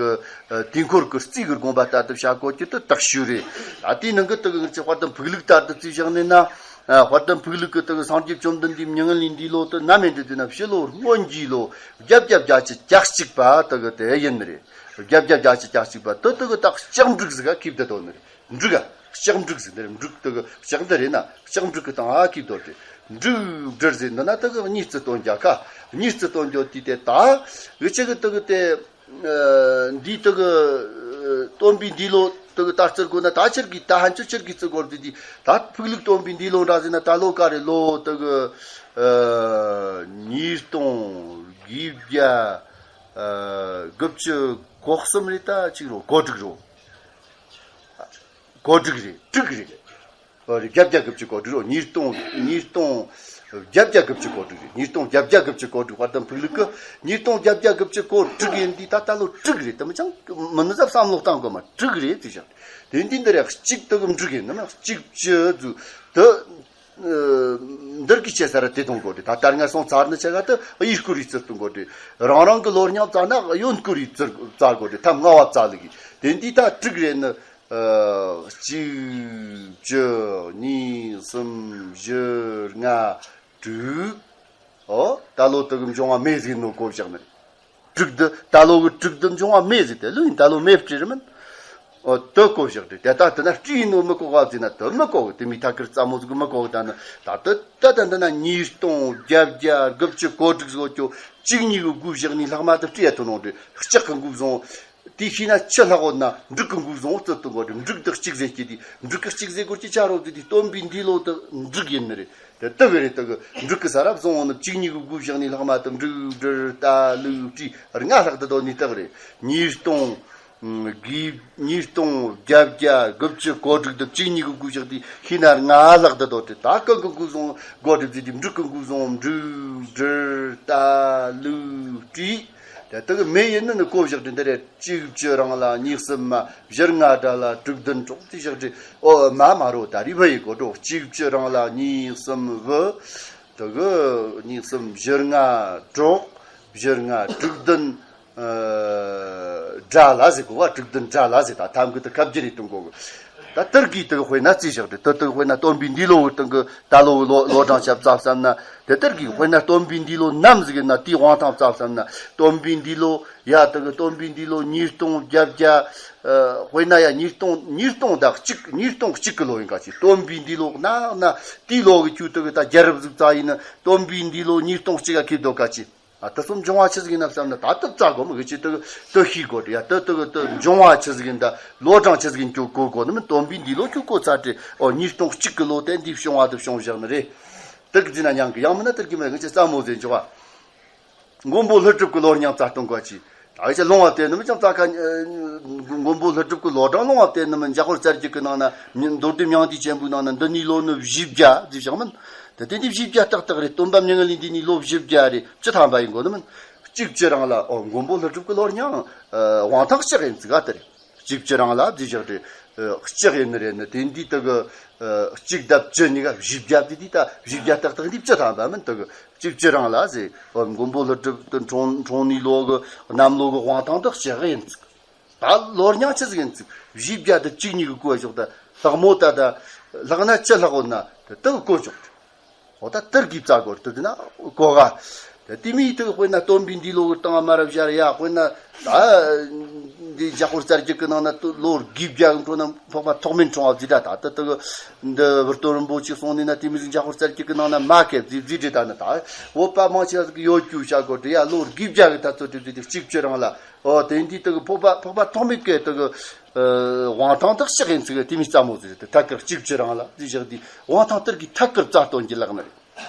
དུས་འཁོར་གྱི་རྩིས་ཀྱི་དགོངས་པ་ལྟར་དུ་བྱ་དགོས་ཀྱི་དུ་དག་ཞུ་རེད། ད་དེའི་ནང་གི་དག་ངར་ཅིག་དཔལ་ལྡན་ཕུག་ལུགས་ལྟར་དུ་རྩིས་བཞག་ནི་ན། ཨ། དཔལ་ལྡན་ཕུག་ལུགས་ཀྱི་དག་སངས་རྒྱས་བཅོམ་ལྡན་འདས་མྱ་ངན་ལས་འདས་ལོ་དུ་ནམ་ཡིན་དུ་དེ་ན་ཕྱི་ལོ་སྔོན་གྱི་ལོ་བརྒྱད་བརྒྱ་བརྒྱད་ཅུ་གྱ་གཅིག་པ་དག་དེ་ཡིན་ནི་རེད། བརྒྱད་བརྒྱ་བརྒྱད་ཅུ་གྱ་གཅིག་པ་དུ་དག་དག་ལྕགས་འབྲུག་ཟིག་ག་ཁེབས་དུ་དོ་ནི་རེད། འབྲུག་ག་ལྕགས་འབྲུག་ཟིག་འདི་རེད། འབྲུག་དག་ལྕགས་འདི་རེད་ན་ལྕགས་འབྲུག་གི་སྟེང་ཨ་ཁེབས་དོ་རེད། འབྲུག་འབྲུར་ཟེར་འདི་ན་དག་གཉིས་རྩི་སྟོན་རྒྱ་ཁ་གཉིས་རྩི་སྟོན་རྒྱོ་དུས་དེ་ད་འུ་ཅག་གི་དག་དེ། ཨ། འདིའི་དག་སྟོན་པའི་འདས་ལོ་དག་ད་རྩི་དགོས་ན་ད་ཁྱེད་ཀྱིས་ད་ཧན་ཆོ་ཁྱེད་ཀྱིས་རྩི་དགོས་རེད་དེ། ད་ཕུག་ལུགས་སྟོན་པའི་འདས་ལོ་འདྲ་ཟེར་ན་ད་ལོ་ག་རེ་ལོ་དག་ཨ། ཉིས་སྟོང་བརྒྱད་བརྒྱ་ཨ། དགུ་བཅུ་གོ་གསུམ་རེད། ད་གཅིག་རོ་གོ་དྲུག་རོ། གོ་དྲུག་རེད། དྲུག་རེད། ཨོ་རེད། བརྒྱད་བརྒྱ་དགུ་བཅུ་གོ་དྲུག་རོ། ཉིས་སྟོང་ཉིས་སྟོང་བརྒྱད་བརྒྱ་དགུ་བཅུ་གོ་དྲུག་རེད། ཉིས་སྟོང་བརྒྱད་བརྒྱ་དགུ་བཅུ་གོ་དྲུག་དཔལ་ལྡན་ཕུག་ལུགས་ཀྱི་ཉིས་སྟོང་བརྒྱད་བརྒྱ་དགུ་བཅུ་གོ་དྲུག་ཡིན་དུས་ད་ད་ལོ་དྲུག་རེད། དེ་མི་ཅང་མི་ནི་ཟབ་བསམ་བློ་བཏང་དགོས་མ་དྲུག་རེད་དེ་བཞག་དེ་འདི་འདི་རེད། གཅིག་དག་འབྲུག་ཡིན་ནམ་གཅིག་བཅུ་དུ་དུ་འདིར་གི་ཆེ་ས་ར་དེ་གཏོང་དགོས་རེད། ད་ལྟར་ང་སོང་ཚར་ནི་ཆ་ག་དུ་ཡིག་སྐོར་ཡིག་རྩིས་གཏོང་དགོས་རེད། རང་རང་གི་ལོ་རྙིང་བཙལ་ན་གཡོན་སྐོར་ཡིག་རྩིས་བཙལ་དགོས་རེད། ཐམ་ལྔ་བ་བཙལ་ལི་གི་དེ་འདི་ད་དྲུག་རེད་ནི། ཨ། གཅིག་བཅུ་གཉིས་གསུམ་བཞི་ལྔ་དྲུག་ཨོ་ད་ལོ་དག་འབྱུང་བ་མེ་ཟིག་ནོ་གོ་བཞག་ནི་རེད། དྲུག་དུ་ད་ལོ་གི་དྲུག་དུ་འབྱུང་བ་མེ་ཟིག་དེ་ལོ་ཡིན། ད་ལོ་མེ་སྤྲེལ་རེད་མིན། ཨོ་དུ་གོ་བཞག་དེ་དེ་ད་དུ་ན་སྤྲེལ་ནོ་མི་གོ་བ་ཟིན་ན་དུ་མི་གོ་གི་དེ་མི་ཐ་ཀིར་རྩ་མོ་ཟིག་མི་གོ་གི་ད་ནི་ད་དུ་ད་ད་འདི་ན་ཉིས་སྟོང་བརྒྱད་བརྒྱ་དགུ་བཅུ་གོ་དྲུག་ཟིག་ཀྱོ་གཅིག་གཉིས་གི་དགུ་བཞག་ནི་ལྷག་མ་དུ་སྤྲེལ་ཐུ་ནོ་དེ་ལྕགས་གི་འགུག་བཟུང་། དེ་ཤེས་ན་ཆུ་ལྷག་འོ་ན་འབྲུག་གི་འགུག་བཟུང་བརྩི་དུ་གོ་དེ་འབྲུག་དག་གཅིག་ཟེར་གྱི་དེ་འབྲུག་གི་གཅིག་ཟེར་གོ་ཅི་ཆ་རོགས་དེ་དེ་སྟོན་པའི་འདས་ལོ་དག་འབྲུག་ཡིན་ནི་རེད། དེ་དག་རེད། དག་འབྲུག་གི་ས་རབ་བཟུང་འོ་ན་གཅིག་གཉིས་གི་དགུ་བཞག་ནི་ལྷག་མ་དུ་འབྲུག་འབྲུར་རྟ་ལུག་སྤྲེལ་ལྔ་ལྷག་དུ་དོ་ནི་དག་རེད། ཉིས་སྟོང་དགུ་ཉིས་སྟོང་བརྒྱད་བརྒྱ་དགུ་བཅུ་གོ་དྲུག་དུ་གཅིག་གཉིས་གི་དགུ་བཞག་དེ་ཤེས་ན་ལྔ་ལྷག་དུ་དོ་དེ་ད་གང་གི་འགུག་བཟུང་གོ་དྲུག་དེ་དེ་འབྲུག་གི་འགུག་བཟུང་འབྲུག་འབྲུར་རྟ་ལུག་སྤྲེལ། དེ་དག་མེ་ཡིན་ནི་ནི་གོ་བཞག་དེ་འདི་རེད། གཅིག་བཅུ་རང་ལ་གཉིས་གསུམ་མ་བཞི་ལྔ་དགྲ་ལ་དྲུག་བདུན་གྲོགས་ཏེ་བཞག་དེ་ཨོ་མ་མ་རོ་ད་རི་བ་ཡི་གོ་གྲོགས་གཅིག་བཅུ་རང་ལ་གཉིས་གསུམ་བུ་དེ་གི་གཉིས་གསུམ་བཞི་ལྔ་གྲོགས་བཞི་ལྔ་དྲུག་བདུན་དགྲ་ལ་ཟེར་གོ་བ་དྲུག་བདུན་དགྲ་ལ་ཟེར་ད་ཐམ་གི་དུ་ཁ་བརྒྱ་རེ་གཏོང་གོ་གི་ད་དར་གི་དུ་དཔེར་ན་རྩིས་བཞག་དེ་དུ་དུ་དཔེར་ན་སྟོན་པའི་འདས་ལོ་གི་སྟེང་གི་ད་ལོ་གི་ལོ་ལོ་གྲངས་ཆ་བཙལ་བསམ་ན། དེ་ལྟར་གྱི་དཔེར་ན་སྟོན་པའི་འདས་ལོ་ནམ་ཟིག་ཡིན་ན་དེའི་དབང་ཐང་བཙལ་བསམ་ན་སྟོན་པའི་འདས་ལོ་ཡ་དེ་གི་སྟོན་པའི་འདས་ལོ་ཉིས་སྟོང་བརྒྱད་བརྒྱ། ཨ། དཔེར་ན་ཡ་ཉིས་སྟོང་ཉིས་སྟོང་དང་གཅིག་ཉིས་སྟོང་གཅིག་གི་ལོ་ཡིན་ག་ཅིག་སྟོན་པའི་འདས་ལོ་ན་ན་དེའི་ལོ་གི་ཁྱོད་དེ་གི་ད་རྒྱལ་རབས་ཟིག་བཙལ་ཡིན་ན་སྟོན་པའི་འདས་ལོ་ཉིས་སྟོང་གཅིག་ག་ཁེལ་འདུག་ག་ཅིག་ཨ་དེ་ཚོ་འབྱུང་བ་ཆི་ཟིག་ཡིན་ན་བསམ་ན་ད་དེ་བཙལ་དགོས་མི་གི་ཅིག་དེ་གི་དེ་ཤེས་དགོས་ཡ་དེ་དེ་གི་དེ་འབྱུང་བ་ཆི་ཟིག་ཡིན་ད་ལོ་གྲངས་ཆི་ཟིག་ཡིན་ཁྱོད་གོ་དགོས་ནི་མིན། སྟོན་པའི་འདས་ལོ་ཁྱོད་གོ་ཚར་དེ་ཨོ་ཉིས་སྟོང་གཅིག་གི་ལོ་དེ་འདི་བྱུང་བ་དེ་བྱུང་བཞག་ནི་རེད། དེ་གི་ཟིན་ན་མྱང་གི་ཡང་མིན་ན་དེ་གི་མིན་ན་ང་ཅི་ཙམ་མོ་ཟེར་འཇོག་བ། མགོན་པོ་ཀླུ་སྒྲུབ་ཀྱི་ལོ་རྙིང་བཙལ་གཏོང་དགོས་ཀྱི། ད་ཡི་ཅི་ལུང་བ་བལྟས་ནི་མི་ཅང་བཙལ་ཁ། མགོན་པོ་ཀླུ་སྒྲུབ་ཀྱི་ལོ་གྲངས་ལུང་བ་བལྟས་ནི་མི་འཇམ་དཔལ་རྩ་རྒྱུད་ཀྱི་ནང་ན་མདོ་སྡེ་མྱང་འདས་ཆེན་པོའི་ནང་ན་འདི་ནི་ལོ་ནི་བཞི་བརྒྱ་ཟིག་བཞག་མིན། ད་དེ་འདི་བཞི་བརྒྱ་ཏག་ཏག་རེད། སྟོན་པ་མྱ་ངན་ལས་འདས་ནི་ལོ་བཞི་བརྒྱ་རེད། བཅུ་ཐམ་པ་ཡིན་དགོས་ནི་མིན། གཅིག་བཅུ་རང་ལ་ཨོ་མགོན་པོ་ཀླུ་སྒྲུབ་ཀྱི་ལོ་རྙིང་དབང་ཐང་གཅིག་ཡིན་ཟིག་ག་དེ་རེད། གཅིག་བཅུ་རང་ལ་བརྩིས་བཞག་དེ་གཅིག་ཡིན་ནི་རེད་ནི་དེ་འདི་དེ་གི་གཅིག་དང་བཅུ་གཉིས་ཀ་བཞི་བརྒྱ་དེ་འདི་ད་བཞི་བརྒྱ་ཏག་ཏག་འདི་བཅུ་ཐམ་པ་མིན་དེ་གི་གཅིག་བཅུ་རང་ལ་ཟེར། ཨོ་མགོན་པོ་ཀླུ་སྒྲུབ་དེ་འཁྲུངས་འཁྲུངས་ནི་ལོ་གི་གནམ་ལོ་གི་དབང་ཐང་དེ་གཅིག་ཡིན་ཟིག་ད་ལོ་རྙིང་ཆི་ཟིག་ཡིན་ཟིག་བཞི་བརྒྱ་དེ་གཅིག་གཉིས་གི་བཀོད་ཞོག་ད་ལྷག་མོ་ད་ད་ལྷག་ན་བཅུ་ལྷག་འོ་ན་དེ་དེ་གི་བཀོད་ཞོག་འོ་ད་དེར་གི་བཙལ་དགོས་དུ་དེ་ན་གོ་ག་དེ་དེ་མིའི་དུ་དཔེར་ན་སྟོན་པའི་འདས་ལོ་གི་སྟེང་མ་རབས་བཞག་ཡ། དཔེར་ན་ད་འདི་འཇམ་དཔལ་རྩ་རྒྱུད་ཀྱི་ནང་ན་ལོ་དགུ་བརྒྱ་གི་འཕྲོ་ན་འཕགས་པ་ཐོགས་མེད་འཁྲུངས་པ་ཟིག་ད་ད་ད་ད་འདི་བུ་སྟོན་རིན་པོ་ཆེ་གསུངས་ནས་ན། དེ་མི་ཟིག་འཇམ་དཔལ་རྩ་རྒྱུད་ཀྱི་ནང་ན་མ་ཁེབས་ཟིག་ཟིག་རེད། ད་ན་ད་བོད་པ་མང་ཆེ་ཟིག་གི་ཡོད་རྒྱུ་བྱ་དགོས་དུ་ཡ། ལོ་དགུ་བརྒྱ་གི་ད་ཚོད་དུ་དུ་དུ་གཅིག་བཅུ་རིང་ལ། ཨོ་དེ་འདི་དུ་གི་འཕགས་པ་འཕགས་པ་ཐོགས་མེད་ཀྱི་དུ་གི་དབང་ཐང་དག་ཤག་ཡིན་ཚིག་དེ་མི་རྩ་མོ་ཟིག་རེད། དུ་ཐད་ཀར་གཅིག་བཅུ་རིང་ལ་དུ་བཞག་དུས་དབང་ཐང་དེར་གི་ཐད་ཀར་རྩ་སྟོན་གྱི་ལག་ན་རེད།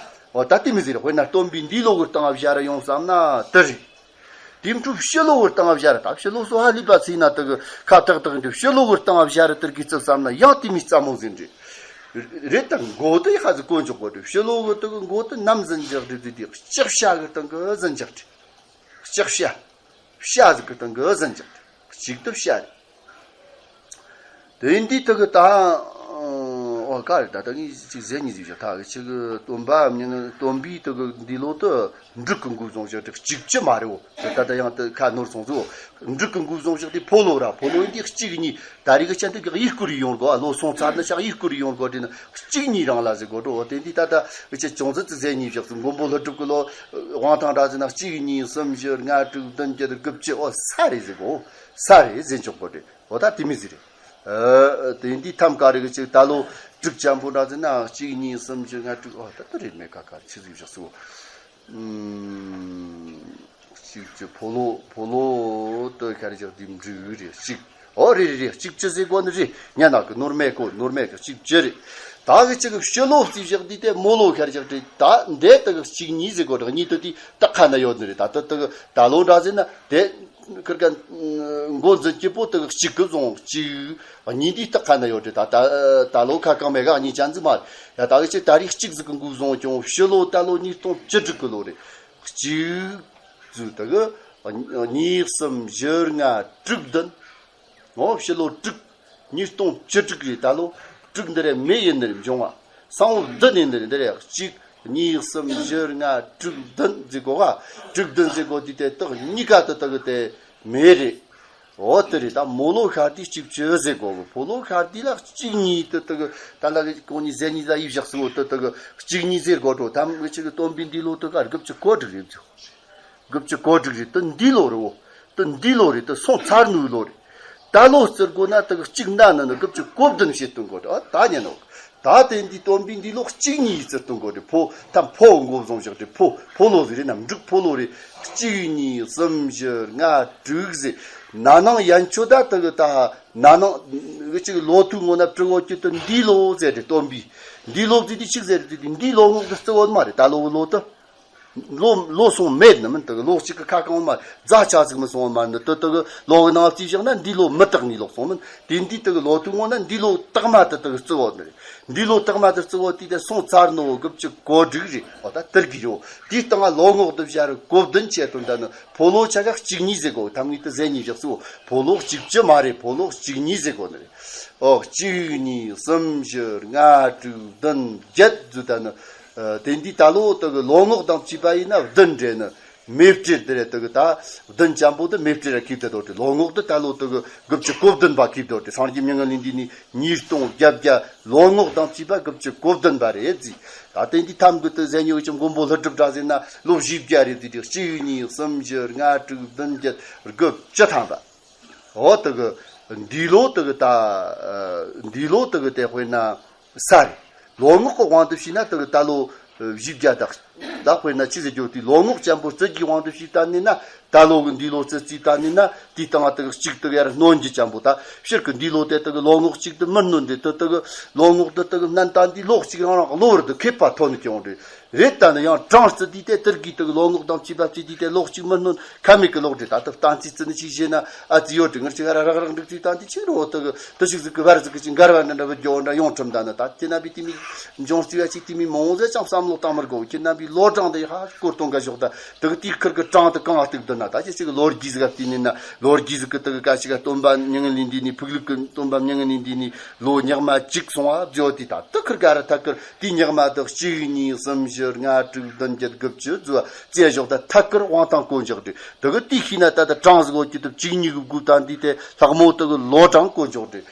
འོ་ད་དེ་མི་ཟེར། དཔེར་ན་སྟོན་པའི་འདས་ལོ་གི་སྟེང་བཞག་ར་ཡོང་བསམ་ན་དེ་རེད། དེའི་འཕྲོ་ཕྱི་ལོ་གི་སྟེང་བཞག་ར། ད་ཕྱི་ལོ་སོ་ཧ་ལི་པ་ཚིག་ན་དུ་གི་ཁ་ཏག་ཏག་འདི་ཕྱི་ལོ་གི་སྟེང་བཞག་ར་དེར་གི་བརྩི་བསམ་ན་ཡང་དེ་མི་རྩ་མོ་ཟིག་རེད། རེད། ད་མགོ་དུ་ཡི་ཧ་ཟི་གོ་འཇོག་གོ་རེད། ཕྱི་ལོ་གི་དུ་གི་མགོ་དུ་ནམ་ཟིན་འཇག་རེད། དེ་དེ་ལྕགས་བྱ་གི་སྟེང་གི་ཟིན་འཇག་རེད། ལྕགས་བྱ། བྱ་ཟིག་གི་སྟེང་གི་ཟིན་འཇག་རེད། གཅིག་ཏུ་བྱ་རེད། དེ་འདི་དུ་གི་ད་ཨོ་ག་རེད། ད་ད་ངས་ཅིག་ཟེར་ཉིན་ཟིག་བཞག་ཐག་གི་ཆི་གི་སྟོན་པ་མྱི་སྟོན་པའི་དུ་གི་འདས་ལོ་དུ་འབྲུག་གི་འགོ་བཟུང་བཞག་དེ་གཅིག་བཅུ་མ་རེད། འོ་ད་ད་ཡང་དུ་ཁ་ནོར་སོང་ཟིག་འབྲུག་གི་འགོ་བཟུང་བཞག་དེ་ཕོ་ལོ་ར། ཕོ་ལོ་འདི་གཅིག་གཉིས། ད་རེས་གི་ཆ་འདི་གི་ཡིག་སྐོར་ཡོང་དགོ། ཨ་ལོ་སོང་ཚར་ན་ཤག་ཡིག་སྐོར་ཡོང་དགོ་དེ་ན་གཅིག་གཉིས་རང་ལ་ཟེར་དགོ་འགྲོ། འོ་དེ་འདི་ད་ད་ཅི་ཅུང་ཙི་ཙི་ཟེར་ཉིན་བཞག་སོང་། མགོན་པོ་ཀླུ་སྒྲུབ་ཀྱི་ལོ་དབང་ཐང་འདྲ་ཟེར་ན་གཅིག་གཉིས་གསུམ་བཞི་ལྔ་དྲུག་བདུན་བརྒྱད་དགུ་བཅུ། འོ་ས་རེད་ཟེར་གོ། ས་རེད་ཟེར་ཆོག་པོ་རེད། འོ་ད་དེ་མི་ཟེར་རེད། ཨ་དེ་འདི་ཐམ་ཀ་རེ་གི་ཅིག་ད་ལོ་དྲུག་ཅན་པོ་འདྲ་ཟེར་ན་གཅིག་གཉིས་གསུམ་བཞི་ལྔ་དྲུག་འོ་ད་ད་རེད། མེད་ཀ་ཀ་ཆི་ཟིག་བཞག་སོང་། ཨུམ། གཅིག་བཅུ། ཕོ་ལོ་ཕོ་ལོ་དུ་ཁ་རེ་ཅག་དེ་འབྲུག་རེད། གཅིག་འོ་རེད་རེད་རེད། གཅིག་བཅུ་ཟེར་གོ་ནི་རེད། ཉན་ན་གི་ནོར་མེད་གོ། ནོར་མེད་གི་གཅིག་བཅུ་རེད། ད་གི་ཅིག་ཕྱི་ལོ་རྩིས་བཞག་དུས་དེ་མོ་ལོ་ཁ་རེ་ཅག་རེད། ད་འདས་དུ་གི་གཅིག་གཉིས་ཟེར་གོ་རེད། གཉིས་དུ་དེ་ད་ཁ་ན་ཡོད་ནི་རེད། ད་དུ་དུ་གི་ད་ལོ་འདྲ་ཟེར་ན་དེ་ཁིར་ཀ་འགོ་འཛིན་སྐྱིད་པོ་དུ་གི་གཅིག་གི་བཟུང་གཅིག་གཉིས་དེ་ད་ཁ་ན་ཡོད་རེད། ད་ད་ད་ལོ་ཁ་གང་མེད་ག་གཉིས་ཅན་ཟིག་མ་རེད། ཡ་ད་གི་ཅིག་ད་རེས་གཅིག་ཟིག་གི་འགོ་བཟུང་ཀྱང་ཕྱི་ལོ་ད་ལོ་ཉིས་སྟོང་བཅུ་དྲུག་གི་ལོ་རེད། གཅིག་ཟུ་དག་གཉིས་གསུམ་བཞི་ལྔ་དྲུག་བདུན། ངོ་ཕྱི་ལོ་དྲུག་ཉིས་སྟོང་བཅུ་དྲུག་རེད། ད་ལོ་དྲུག་འདི་རེད། མེ་ཡིན་ནི་རེད། འབྱུང་བ་སང་བོ་བདུན་ཡིན་ནི་རེད། འདི་རེད། གཅིག་གཉིས་གསུམ་བཞི་ལྔ་དྲུག་བདུན་ཟེར་གོ་ག་དྲུག་བདུན་ཟེར་གོ་དུས་དེ་དག་གཉིས་ཀ་དུ་དག་དེ་མེ་རེད། འོ་དེ་རེད། ད་མོ་ལོ་ཤར་དུས་གཅིག་བཅུ་ཟེར་གོ་གི། ཕོ་ལོ་ཤར་དུས་ལ་གཅིག་གཉིས་དུ་དག་ད་ལ་གི་གོང་ནས་ཟེར་གཉིས་ལ་ཡིབ་བཞག་སོང་། དུ་དག་གཅིག་གཉིས་ཟེར་གོ་འགྲོ། ད་མི་ཆེ་གི་སྟོན་པའི་འདས་ལོ་དུ་ག་དགུ་བཅུ་གོ་དྲུག་རེད་འཇུ། དགུ་བཅུ་གོ་དྲུག་རེད། དུ་འདས་ལོ་རེད། འོ་དུ་འདས་ལོ་རེད། དུ་སོང་ཚར་ནུས་ལོ་རེད། ད་ལོ་ཟེར་དགོས་ན་དུ་གཅིག་ན་ན་ནི་དགུ་བཅུ་གོ་བདུན་བྱེད་སྟོན་གོ་འགྲོ། ཨ་ད་ཉན་ནོ། ད་དེ་འདི་སྟོན་པའི་འདས་ལོ་གཅིག་གཉིས་ཟེར་སྟོན་གོ་རེད། ཕོ་ད་ཕོ་འགོ་བཟུང་བཞག་རེད། ཕོ་ཕོ་ལོ་ཟེར་རེད་ན་འབྲུག་ཕོ་ལོ་རེད། གཅིག་གཉིས་གསུམ་བཞི་ལྔ་དྲུག་ཟེར། ན་ནིང་ཡན་ཆོད་ད་དུ་གི་ད་ན་ནིང་གི་ཅིག་ལོ་ཐུག་ངོ་ན་བྲི་འོ་ཀྱི་དུ་འདས་ལོ་ཟེར་རེད། སྟོན་པའི་འདས་ལོ་ཟེར་དུས་ཆིག་ཟེར་རེད། དུ་འདས་ལོ་ངོ་གི་རྩི་འོ་མ་རེད། ད་ལོ་གི་ལོ་དུ། ལོ་ལོ་སོང་མེད་ནི་མིན། དུ་གི་ལོ་གཅིག་གི་ཁ་གང་མ་རྫ་ཆ་ཟིག་མི་སོང་བ་མ་ནི། དུ་དུ་གི་ལོ་གི་ནང་རྩིས་བཞག་ན་འདས་ལོ་མི་རྟག་ནི་ལོག་སོང་མིན། དེ་འདི་དུ་གི་ལོ་ཐུག་ངོ་ན་འདས་ལོ་རྟག་མ་དུ་དུ་གི་རྩི་འོ་ནི་རེད། འདས་ལོ་རྟག་མ་དུ་རྩི་འོ་དུས་དེ་སོང་ཚར་ནོ་དགུ་བཅུ་གོ་དྲུག་རེད། འོ་ད་དེར་གི་རེད། འོ་དེའི་སྟེང་ལོ་ངོ་དུ་བཞག་རེད། གོ་བདུན་ཆེད་དུ་འདྲ་ནི་ཕོ་ལོ་ཆ་ག་གཅིག་གཉིས་ཟེར་གོ། ཐམ་ངེས་དུ་ཟེར་གཉིས་བཞག་སོ། ཕོ་ལོ་གཅིག་བཅུ་མ་རེད། ཕོ་ལོ་གཅིག་གཉིས་ཟེར་གོ་ནི་རེད། འོ་གཅིག་གཉིས་གསུམ་བཞི་ལྔ་དྲུག་བདུན་བརྒྱད་ཟུ་ད་ནི། ཨ་དེ་འདི་ད་ལོ་དུ་གི་ལོ་ངོ་དང་བཅས་པ་ཡིན་ན་བདུན་རེད་ནི། མེ་སྤྲེལ་དེ་རེད། དུ་གི་ད་བདུན་ཅན་པོ་དུ་མེ་སྤྲེལ་ར་ཁེབས་དེ་དོ་དེ། ལོ་ངོ་དུ་ད་ལོ་དུ་གི་དགུ་བཅུ་གོ་བདུན་པ་ཁེབས་དོ་དེ། སངས་རྒྱས་མྱ་ངན་ལས་འདས་ནི་ཉིས་སྟོང་བརྒྱད་བརྒྱ་ལོ་ངོ་དང་བཅས་པ་དགུ་བཅུ་གོ་བདུན་པ་རེད་ཟེར། ད་དེ་འདི་ཐམ་གི་དུ་ཟེར་ཉོ་ཅིག་མགོན་པོ་ཀླུ་སྒྲུབ་འདྲ་ཟེར་ན་ལོ་བཞི་བརྒྱ་རེད་ཟེར་དེ། གཅིག་གཉིས་གསུམ་བཞི་ལྔ་དྲུག་བདུན་བརྒྱད་དགུ་བཅུ་ཐམ་པ། འོ་དུ་གི་འདས་ལོ་དུ་གི་ད་འདས་ལོ་དུ་གི་དེ་དཔེར་ན་ས་རེད། ལོ་ངོ་གི་དབང་དུ་བྱས་ན་དུ་གི་ད་ལོ་བཞི་བརྒྱ་དག་ད་དཔེར་ན་ཆི་ཟེར་རྒྱུ་དེ་ལོ་ངོ་ཅན་པོ་རྩི་གི་དབང་དུ་བྱས་ད་ནི་ན། ད་ལོ་གི་འདས་ལོ་རྩི་རྩིས་ད་ནི་ན་དེའི་སྟེང་དུ་གི་གཅིག་དུ་གི་ཡར་སྣོན་གྱི་ཅན་པོ། ད་ཕྱིར་གི་འདས་ལོ་དེ་དུ་གི་ལོ་ངོ་གཅིག་དུ་མི་སྣོན་ཏེ་དུ་དུ་གི་ལོ་ངོ་དུ་དུ་གི་སྣོན་ད་འདི་ལོ་གཅིག་རང་རང་གི་ལོ་བར་དུ་ཁེབས་པ་ཐོན་ནི་ཀྱང་རེད། རེད། ད་ནི་ཡང་གྲངས་རྩི་དུས་དེ་དེར་གི་དུ་གི་ལོ་ངོ་དང་བཅས་པ་རྩི་དུས་དེ་ལོ་གཅིག་མི་སྣོན་ཁ་མེད་གི་ལོག་འདྲེ། ད་ལྟ་བསྟན་རྩིས་རྩི་ནི་ཅིག་བྱས་ན་ཨ་ཙི་ཡོད་དྲི་ངར་ཅིག་ཧ་ར་རག་རག་འགྲིག་ཚུལ་བསྟན་དེ་ཅིག་རོ་དུ་གི་དུ་ཞིག་ཟིག་གི་བར་ཟིག་གི་ཅིག་འགལ་བ་འདྲ་འདྲ་བུ་རྒྱོ་འདྲ་ཡོང་ཁྲིམས་ད་ནི། ད་དེ་ན་བི་དེ་མི་འབྱུང་རྩིས་བ་ཅིག་དེ་མི་མང་ཟེར་ཅང་བསམ་བློ་བཏང་མི་དགོ། ཁྱེད་རྣམ་པའི་ལོ་གྲངས་དེ་ཧ་སྐོར་གཏོང་ག་ཞོག་ད་དུ་གི་དེའི་ཁུར་གི་གྲངས་དུ་གང་ལ་གཏུག་འདུག་ན། ད་ཅི་ཞིག་ལོ་རྒྱུས་ཟིག་ག་བལྟས་ནི་ན་ལོ་རྒྱུས་ཟིག་གི་དུ་གི་ག་ཞིག་ག་སྟོན་པ་མྱ་ངན་ལས་འདས་ནི་ཕུག་ལུགས་གི་སྟོན་པ་མྱ་ངན་ལས་འདས་ནི་ལོ་ཉག་མ་གཅིག་སོང་བ་བརྗོད་དེ། ད་དུ་ཁུར་ག་ར་ཐད་ཀར་དེ་ཉག་མ་དུ་གཅིག་གཉིས་གསུམ་བཞི་ལྔ་དྲུག་བདུན་བརྒྱད་དགུ་བཅུ་ཟུ་བ་རྩིས་ཞོག་ད་ཐད་ཀར་དབང་ཐང་གོ་འཇོག་དུས་དུ་གི་དེ་ཤེས་ན་ད་ད་གྲངས་ཟིག་འོ་ཀྱི་དུ་གཅིག་གཉིས་གི་དགུ་དང་འདི་དེ་ལྷག་མོ་དུ་གི་ལོ་གྲངས་གོ་འཇོག་དུས་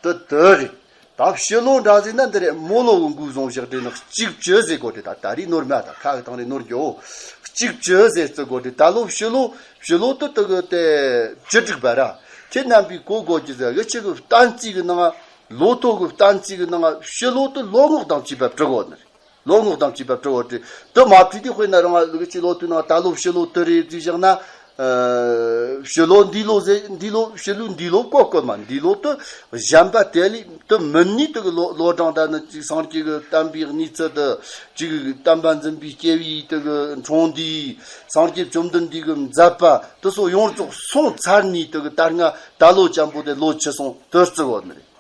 དུ་དུ་རེད། ད་ཕྱི་ལོ་འདྲ་ཟེར་ན་འདི་རེད། མོ་ལོ་གི་འགོ་བཟུང་བཞག་དེ་ནི་གཅིག་བཅུ་ཟེར་གོ་དེ། ད་ད་རེས་ནོར་མ། ད་ཁ་གི་ཐང་རེ་ནོར་འགྱོ། གཅིག་བཅུ་ཟེར་བརྩི་གོ་དེ། ད་ལོ་ཕྱི་ལོ་ཕྱི་ལོ་དུ་དུ་གི་དེ་བཅུ་དྲུག་པ་ར། ཁྱེད་རྣམ་པའི་གོ་གོ་གི་ཟེར་གི་ཆི་གི་བསྟན་རྩིས་གི་ནང་ལོ་ཐོ་གི་བསྟན་རྩིས་གི་ནང་ཕྱི་ལོ་དུ་ལོ་ངོ་དང་བཅས་པ་བྲི་གོ་ནི། ལོ་ངོ་དང་བཅས་པ་བྲི་བ་དེ། དུ་མ་བྲིས་དེ་དཔེར་ན་རང་ལ་གི་ལོ་དུ་ནང་ད་ལོ་ཕྱི་ལོ་དུ་རེད་བྲིས་བཞག་ན། ཕྱི་ལོ་འདི་ལོ་ཟེར། འདི་ལོ་ཕྱི་ལོ་འདི་ལོ་གོ་གོ་མ། འདི་ལོ་དུ་གཞན་པ་དེ་ལས་དུ་མིན་ནི་དུ་གི་ལོ་ལོ་གྲངས་ད་ནི་ཅིག་སངས་རྒྱས་ཀྱི་བསྟན་པའི་གནས་ཚུལ་དུ་ཅིག་བསྟན་པ་འཛིན་པའི་སྐྱེ་བའི་དུ་གི་འཁྲུངས་འདི། སངས་རྒྱས་བཅོམ་ལྡན་འདས་ཀྱི་མཛད་པ་དུ་སོགས་ཡོངས་རྫོགས་སོང་ཚར་ནི་དུ་གི་ད་སྔ་ད་ལོ་ཅན་པོ་དེ་ལོ་ཆི་སོང་དུ་བརྩི་བ་ནི་རེད།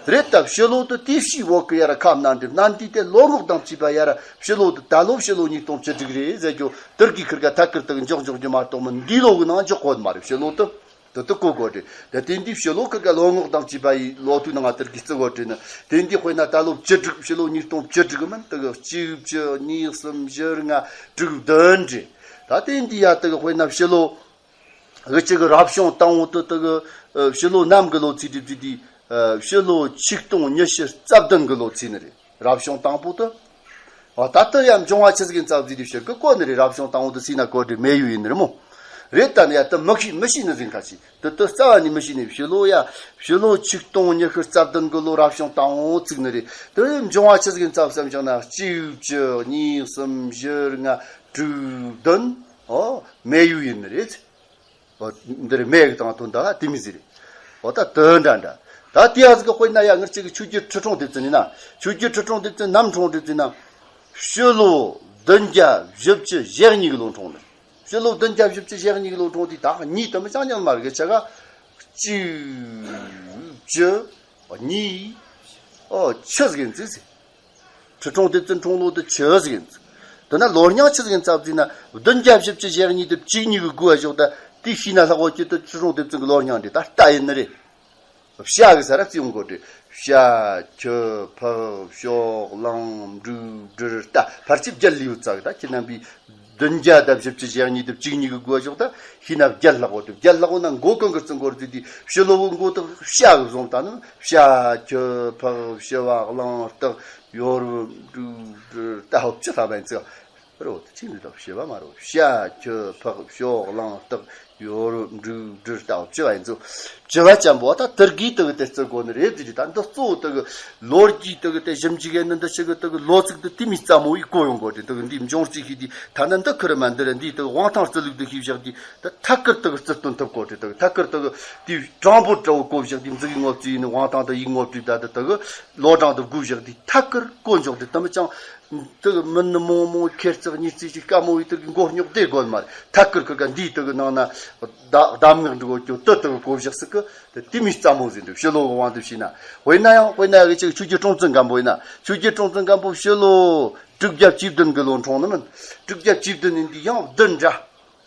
རེད་ད། ཕྱི་ལོ་དུ་དེ་ཕྱིའི་འོག་གི་ཡ་ར་ཁ་མནན་འདྲི་མནན་དུས་དེ་ལོ་ངོ་དང་བཅས་པ་ཡ་ར་ཕྱི་ལོ་དུ་ད་ལོ་ཕྱི་ལོ་ཉིས་སྟོང་བཅུ་དྲུག་རེད་ཟེར་རྒྱུ་དེར་གི་ཁིར་ག་ཐད་ཀར་དུ་འཇོག་འཇོག་རྒྱུ་མ་གཏོགས་མི་འདི་ལོ་གི་ནང་འཇོག་གོ་མ་རེད། ཕྱི་ལོ་དུ་དུ་དུ་གོ་གོ་རེད། དེ་དེ་འདི་ཕྱི་ལོ་ཁིར་ག་ལོ་ངོ་དང་བཅས་པ་ཡི་ལོ་དུ་ནང་དེར་གི་བརྩི་གོ་རེད་ནི། དེ་འདི་དཔེར་ན་ད་ལོ་བཅུ་དྲུག་ཕྱི་ལོ་ཉིས་སྟོང་བཅུ་དྲུག་མིན་དུ་གི་གཅིག་བཅུ་གཉིས་གསུམ་བཞི་ལྔ་དྲུག་བདུན་རེད། ད་དེ་འདི་ཡ་དུ་གི་དཔེར་ན་ཕྱི་ལོ་གི་ཅིག་གི་རབ་བྱུང་དང་པོ་དུ་དུ་གི་ཕྱི་ལོ་ནམ་གི་ལོ་ཚིགས་དུ་བརྩིས་དུས། ཕྱི་ལོ་ཆིག་སྟོང་ཉི་ཤུ་རྩ་བདུན་གི་ལོ་ཚིགས་ནི་རེད། རབ་བྱུང་དང་པོ་དུ། ཨ་ད་ལྟ་ཡང་འབྱུང་བ་ཆི་ཟིག་ཡིན་ཙང་བརྩིས་དུས་ཕྱིར་གི་གོ་ནི་རེད། རབ་བྱུང་དང་པོ་དུ་ཚིགས་ན་གོ་དྲི་མེད་ཡུལ་ཡིན་ནི་རེད་མོ། རེད་ད་ནི་ཡ་དུ་མི་ཤེས་མི་ཤེས་ནི་ཟིན་ཁ་ཤས་དུ་དུ་རྩ་བ་ནི་མི་ཤེས་ནི། ཕྱི་ལོ་ཡ་ཕྱི་ལོ་ཆིག་སྟོང་ཉི་ཤུ་རྩ་བདུན་གི་ལོ་རབ་བྱུང་དང་པོ་ཚིགས་ནི་རེད། དུ་འབྱུང་བ་ཆི་ཟིག་ཡིན་ཙང་བསམ་བྱུང་ན་གཅིག་བཅུ་གཉིས་གསུམ་བཞི་ལྔ་དྲུག་བདུན། ཨོ་མེ་ཡུལ་ཡིན་ནི་རེད། ཨོ་འདིར་མེ་གི་དང་དོན་དག་དེ་མི་ཟེར། ཨོ་ད་དོན་འདྲ་འདྲ། ད་དེ་ཡ་ཟིག་གི་དཔེར་ན་ཡ་ངར་ཅིག་གི་ཆོས་རྒྱལ་ཁྲི་སྲོང་ལྡེ་བཙན་ཡིན་ན། ཆོས་རྒྱལ་ཁྲི་སྲོང་ལྡེ་བཙན་ནམ་འཁྲུངས་རེད་ཟེར་ན། ཕྱི་ལོ་བདུན་བརྒྱ་བཞི་བཅུ་ཞེ་གཉིས་གི་ལོ་འཁྲུངས་ནི། ཕྱི་ལོ་བདུན་བརྒྱ་བཞི་བཅུ་ཞེ་གཉིས་གི་ལོ་འཁྲུངས་དེ་ད་གཉིས་དུ་མི་ཅང་ཉམས་མ་རེད་གི་ཆ་ག་གཅིག་བཅུ་གཉིས། ཨོ་ཆི་ཟིག་ཡིན་ཟིག་ཟེར། ཁྲི་སྲོང་ལྡེ་བཙན་འཁྲུངས་ལོ་དུ་ཆི་ཟིག་ཡིན། དེ་ན་ལོ་རྙིང་ཆི་ཟིག་ཡིན་ཙམ་ཟིག་ན་བདུན་བརྒྱ་བཞི་བཅུ་ཞེ་གཉིས་དུ་བཅུ་གཉིས་གི་དགུ་བ་ཞོག་ད་དེ་ཤི་ན་ལྷག་པོ་ཅི་དུ་ཁྲི་སྲོང་ལྡེ་བཙན་གི་ལོ་རྙིང་འདི་ད་རྟ་ཡིན་ནི་རེད། བྱ་གི་ས་ར་བརྩི་ཡོང་གོ་དུ་བྱ་ཁྱི་ཕག་ཤོག་གླང་འབྲུག་སྦྲུལ་རྟ་ཕལ་ཆེར་བརྒྱད་ལས་ཡོད་ཙག་གི་ད་ཁྱེད་རྣམ་པའི། བདུན་བརྒྱ་དང་བཞི་བཅུ་ཞེ་གཉིས་དུ་བཅུ་གཉིས་གི་དགུ་བ་ཞོག་ད་ཤི་ན་བརྒྱད་ལྷག་པོ་དུ་བརྒྱད་ལྷག་པོ་ན་མགོ་གང་གི་བརྩི་མགོར་བརྩི་དུས་ཕྱི་ལོ་བོ་མགོ་དག་བྱ་གི་བཟུང་ད་ནི་བྱ་ཁྱི་ཕག་བྱི་བ་གླང་སྟག་ཡོ་རོབ་འབྲུག་སྦྲུལ་རྟ་ཧོབ་ཅི་ལྷ་བན་ཙི་རོ་དུ་ཅི་འདི་དག་བྱི་བ་མ་རོ་བྱ་ཁྱི་ཕག་བྱི་བ་གླང་སྟག་ཡོ་རོབ་འབྲུག་སྦྲུལ་རྟ་ཧོབ་ཅི་བ་ཡིན་ཙི། བྱི་བ་ཅན་པོ་ད་དུར་གི་དུ་གི་དེ་བརྩི་དགོ་ནི་རེད་དེ་ད་འདི་གཙོ་བོ་དུ་གི་ལོ་རྒྱུས་དུ་གི་དེ་ཞིབ་འཇུག་ཡས་ནི་འདི་ཞིག་གི་དུ་གི་ལོ་ཚིགས་དུ་དེ་མི་རྩ་མོ་ཡི་གོ་ཡོང་གོ་དེ་དུ་གི་འདི་འབྱུང་རྩིས་ཤིག་དེ་ད་ནི་འདི་ཁུར་མ་འདི་རེད། འདི་དུ་གི་དབང་ཐང་རྩི་ལུགས་དུ་ཤེས་བཞག་དེ་ད་ཐད་ཀར་དུ་གི་རྩི་སྟོན་ཐུབ་གོ་དེ་དུ་གི་ཐད་ཀར་དུ་གི་དེ་དྲང་པོ་དྲ་བོ་གོ་བཞག་དེ་མཛུ་གི་ངོ་བཙུགས་ཡིན་ནི་དབང་ཐང་དུ་ཡིག་ངོ་བྲིས་ད་དུ་དུ་གི་ལོ་གྲངས་དུ་བགོས་བཞག་དེ་ཐད་ཀར་གོ་འཇོག་དེ་དུ་མི་ཅང་དུ་གི་མི་ནི་མོང་མོང་ཁེར་རྩེག་གཉིས་རྩིས་ཤིག་དཀའ་མོ་ཡི་དུ་གི་མགོ་རྙོག་དེ་དགོས་མ་རེད། ཐད་ཀར་ཁུར་ག་འདི་དུ་གི་ནང་ན་གདམས་གདམས་ངག་འབྲི་གོ་ཅོ་ཏི་དུ་གི་གོ་བཞག་སི་གི་དེ་དེ་མི་རྩ་མོ་ཟིན་འདུག་ཕྱི་ལོ་གི་དབང་དུ་བྱས་ན། དཔེར་ན་ཡང་དཔེར་ན་ཡང་གི་ཅིག་ཆོས་རྒྱལ་སྲོང་བཙན་སྒམ་པོ་ཡིན་ན་ཆོས་རྒྱལ་སྲོང་བཙན་སྒམ་པོ་ཕྱི་ལོ་དྲུག་བརྒྱ་བཅུ་བདུན་གི་ལོ་འཁྲུངས་ནི་མིན། དྲུག་བརྒྱ་བཅུ་བདུན་ཡིན་དུས་ཡང་བདུན་འདྲ།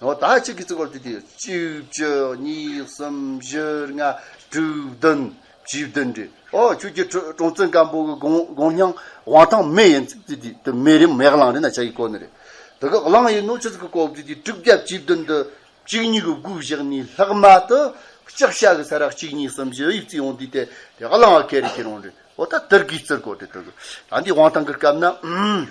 འོ་ད་ཅིག་གི་ཚིག་བར་དུ་དེ་གཅིག་བཅུ་གཉིས་གསུམ་བཞི་ལྔ་དྲུག་བདུན་བཅུ་བདུན་རེད། འོ་ཆོས་རྒྱལ་སྲོང་བཙན་སྒམ་པོ་གི་དགོངས་དགོངས་སྙིང་དབང་ཐང་མེ་ཡིན་ཚིག་དེ་དེ་མེ་རེད། མེ་གླང་རེད་ན་ཆ་གི་གོ་ནི་རེད། དེ་གི་གླང་ཡིན་ནོ་ཆི་ཟིག་གི་གོ་དེ་དེ་དྲུག་བརྒྱ་བཅུ་བདུན་དུ། གཅིག་གཉིས་ཀྱི་དགུ་བཞག་ནས་ལྷག་མ་དུ་ལྕགས་བྱ་གི་ས་ར་གཅིག་གཉིས་གསུམ་བཞི་ཡིབ་རྩིས་ཡོང་དུས་དེ་དེ་གླང་བ་ཁེ་རེ་ཁེ་རུང་རེད། འོ་ད་དུར་གིས་བརྩི་དགོས་དེ་དུ་གི་ད་འདི་དབང་ཐང་གི་སྐབས་ན་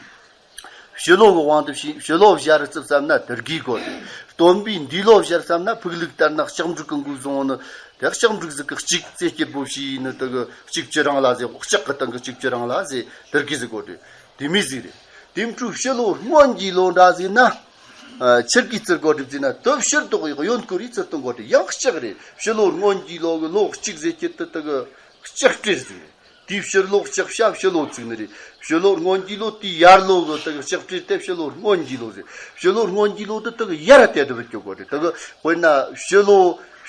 ཕྱི་ལོ་གི་དབང་དུ་བྱས་ཕྱི་ལོ་བཞི་རུ་བརྩི་བསམ་ན་དུར་གིས་དགོས་རེད། སྟོན་པའི་འདས་ལོ་བཞི་བསམ་ན་ཕུག་ལུགས་ལྟར་ན་ལྕགས་འབྲུག་གི་འགོས་བཟུང་ནི་དེ་ལྕགས་འབྲུག་ཟིག་གི་གཅིག་རྩེ་སྐྱིད་པོ་བྱས་ནི་དུ་གི་གཅིག་བཅུ་རིང་ལ་ཟེར། ལྕགས་གི་སྟེང་གི་གཅིག་བཅུ་རིང་ལ་ཟེར་དུར་གིས་ཟེར་དགོས་རེད། དེ་མི་ཟིག་རེད། དེ་འཕྲོས་ཕྱི་ལོ་སྔོན་གྱི་ལོ་འདྲ་ཟིག་ན། ཨ་ཆི་གིས་བརྩི་དགོས་སྒྲུབ་ཟིན་ན་དུ་ཕྱིར་ལྡོག་ཡོད་གཡོན་སྐོར་རིས་བརྩི་སྟོན་དགོས་ཏེ་ཡང་ལྕགས་རེད། ཕྱི་ལོ་སྔོན་གྱི་ལོ་གི་ལོ་གཅིག་ཟེར་གྱི་དུ་དུ་གི་ལྕགས་སྤྲེལ་ཟིག་རེད། དེའི་ཕྱིར་ལོ་ལྕགས་བྱ་ཕྱི་ལོ་བརྩིས་ནི་རེད། ཕྱི་ལོ་སྔོན་གྱི་ལོ་དེའི་ཡར་ལོ་གི་དུ་གི་ལྕགས་སྤྲེལ་དེ་ཕྱི་ལོ་སྔོན་གྱི་ལོ་ཟེར། ཕྱི་ལོ་སྔོན་གྱི་ལོ་དུ་དུ་གི་ཡར་དེ་དུ་བུད་སྐྱོ་དགོས་རེད། དུ་གི་དཔེར་ན་ཕྱི་ལོ་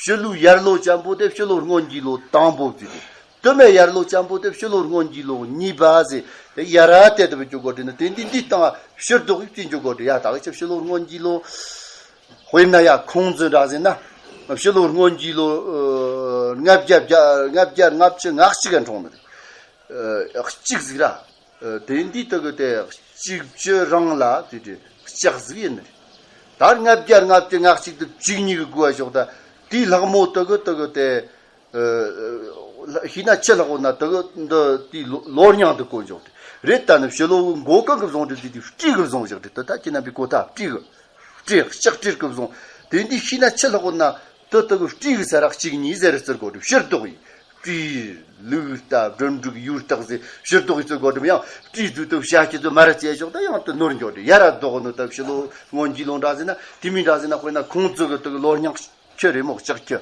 ཕྱི་ལོའི་ཡར་ལོ་ཅན་པོ་དེ་ཕྱི་ལོ་སྔོན་གྱི་ལོ་དང་པོ་བརྩིས་ཏེ། དུ་མའི་ཡར་ལོ་ཅན་པོ་དེ་ཕྱི་ལོ་སྔོན་གྱི་ལོ་གཉིས་པ་ཟེར། དེ་ཡ་ར་དེ་དུ་བུད་སྐྱོ་དགོས་དེ་ནི་དེ་འདི་འདི་སྟེང་ཕྱིར་ལྡོག་གིས་བརྩི་འཇོག་དགོས་དེ་ཡ་ད་གི་ཕྱི་ཕྱི་ལོ་སྔོན་གྱི་ལོ། དཔེར་ན་ཡ་ཁུང་ཙི་འདྲ་ཟེར་ན། ཕྱི་ལོ་སྔོན་གྱི་ལོ་ལྔ་བརྒྱ་བརྒྱ་ལྔ་བརྒྱ་ལྔ་བཅུ་ང་གཅིག་ག་འཁྲུངས་ནི་རེད། གཅིག་ཟིག་ར། དེ་འདི་དུ་གི་དེ་གཅིག་བཅུ་རིང་ལ་དེ་དེ་ལྕགས་ཟིག་ཡིན་ནི་རེད། ད་ལྔ་བརྒྱ་ལྔ་བཅུ་ང་གཅིག་དུ་བཅུ་གཉིས་གི་དགུ་བ་ཞོག་ད་དེའི་ལྷག་མོ་དུ་གི་དུ་གི་དེ། ཤེས་ན་ཆུ་ལྷག་པོ་ན་དེ་གི་འདི་དེའི་ལོ་ལོ་རྙིང་དུ་གོ་འཇོག་དེ་རེད། ད་ནི་ཕྱི་ལོ་མགོ་གང་གི་བཟུང་དུས་དེ་དེ་སྤྲེའུ་གི་བཟུང་བཞག་དེ་དེ་ད་ཁྱེད་རྣམ་པའི་གོ་ཐག་སྤྲེའུ་གི་སྤྲེའུ་ལྕགས་སྤྲེའུ་གི་བཟུང་། དེ་འདི་ཤེས་ན་ཆུ་ལྷག་པོ་ན་དེ་དེ་གི་སྤྲེའུ་གི་ས་ར་གཅིག་གཉིས་ཟེར་རྩི་དགོས་དེ་ཕྱིར་ལྡོག་ཡིན། སྤྲེའུ་ལུག་རྟ་སྦྲུལ་འབྲུག་ཡུལ་སྟག་ཟེར་ཕྱིར་ལྡོག་ཡིན་རྩི་དགོས་དེ་ཡང་སྤྲེའུ་དུ་དེ་བྱ་སྐྱིད་དུ་མ་ར་བྱས་ཞོག་ད་ཡང་དེ་ནོར་འགྱོ་དེ་ཡ་ར་ལྡོག་ནོ་ད་ཕྱི་ལོ་སྔོན་གྱི་ལོ་འདྲ་ཟེར་ན་དེ་མི་འདྲ་ཟེར་ན་དཔེར་ན་ཁོང་ཚོ་གི་དེ་གི་ལོ་རྙིང་། ཁྱི་རེད་མོ་ལྕགས་ཁྱི།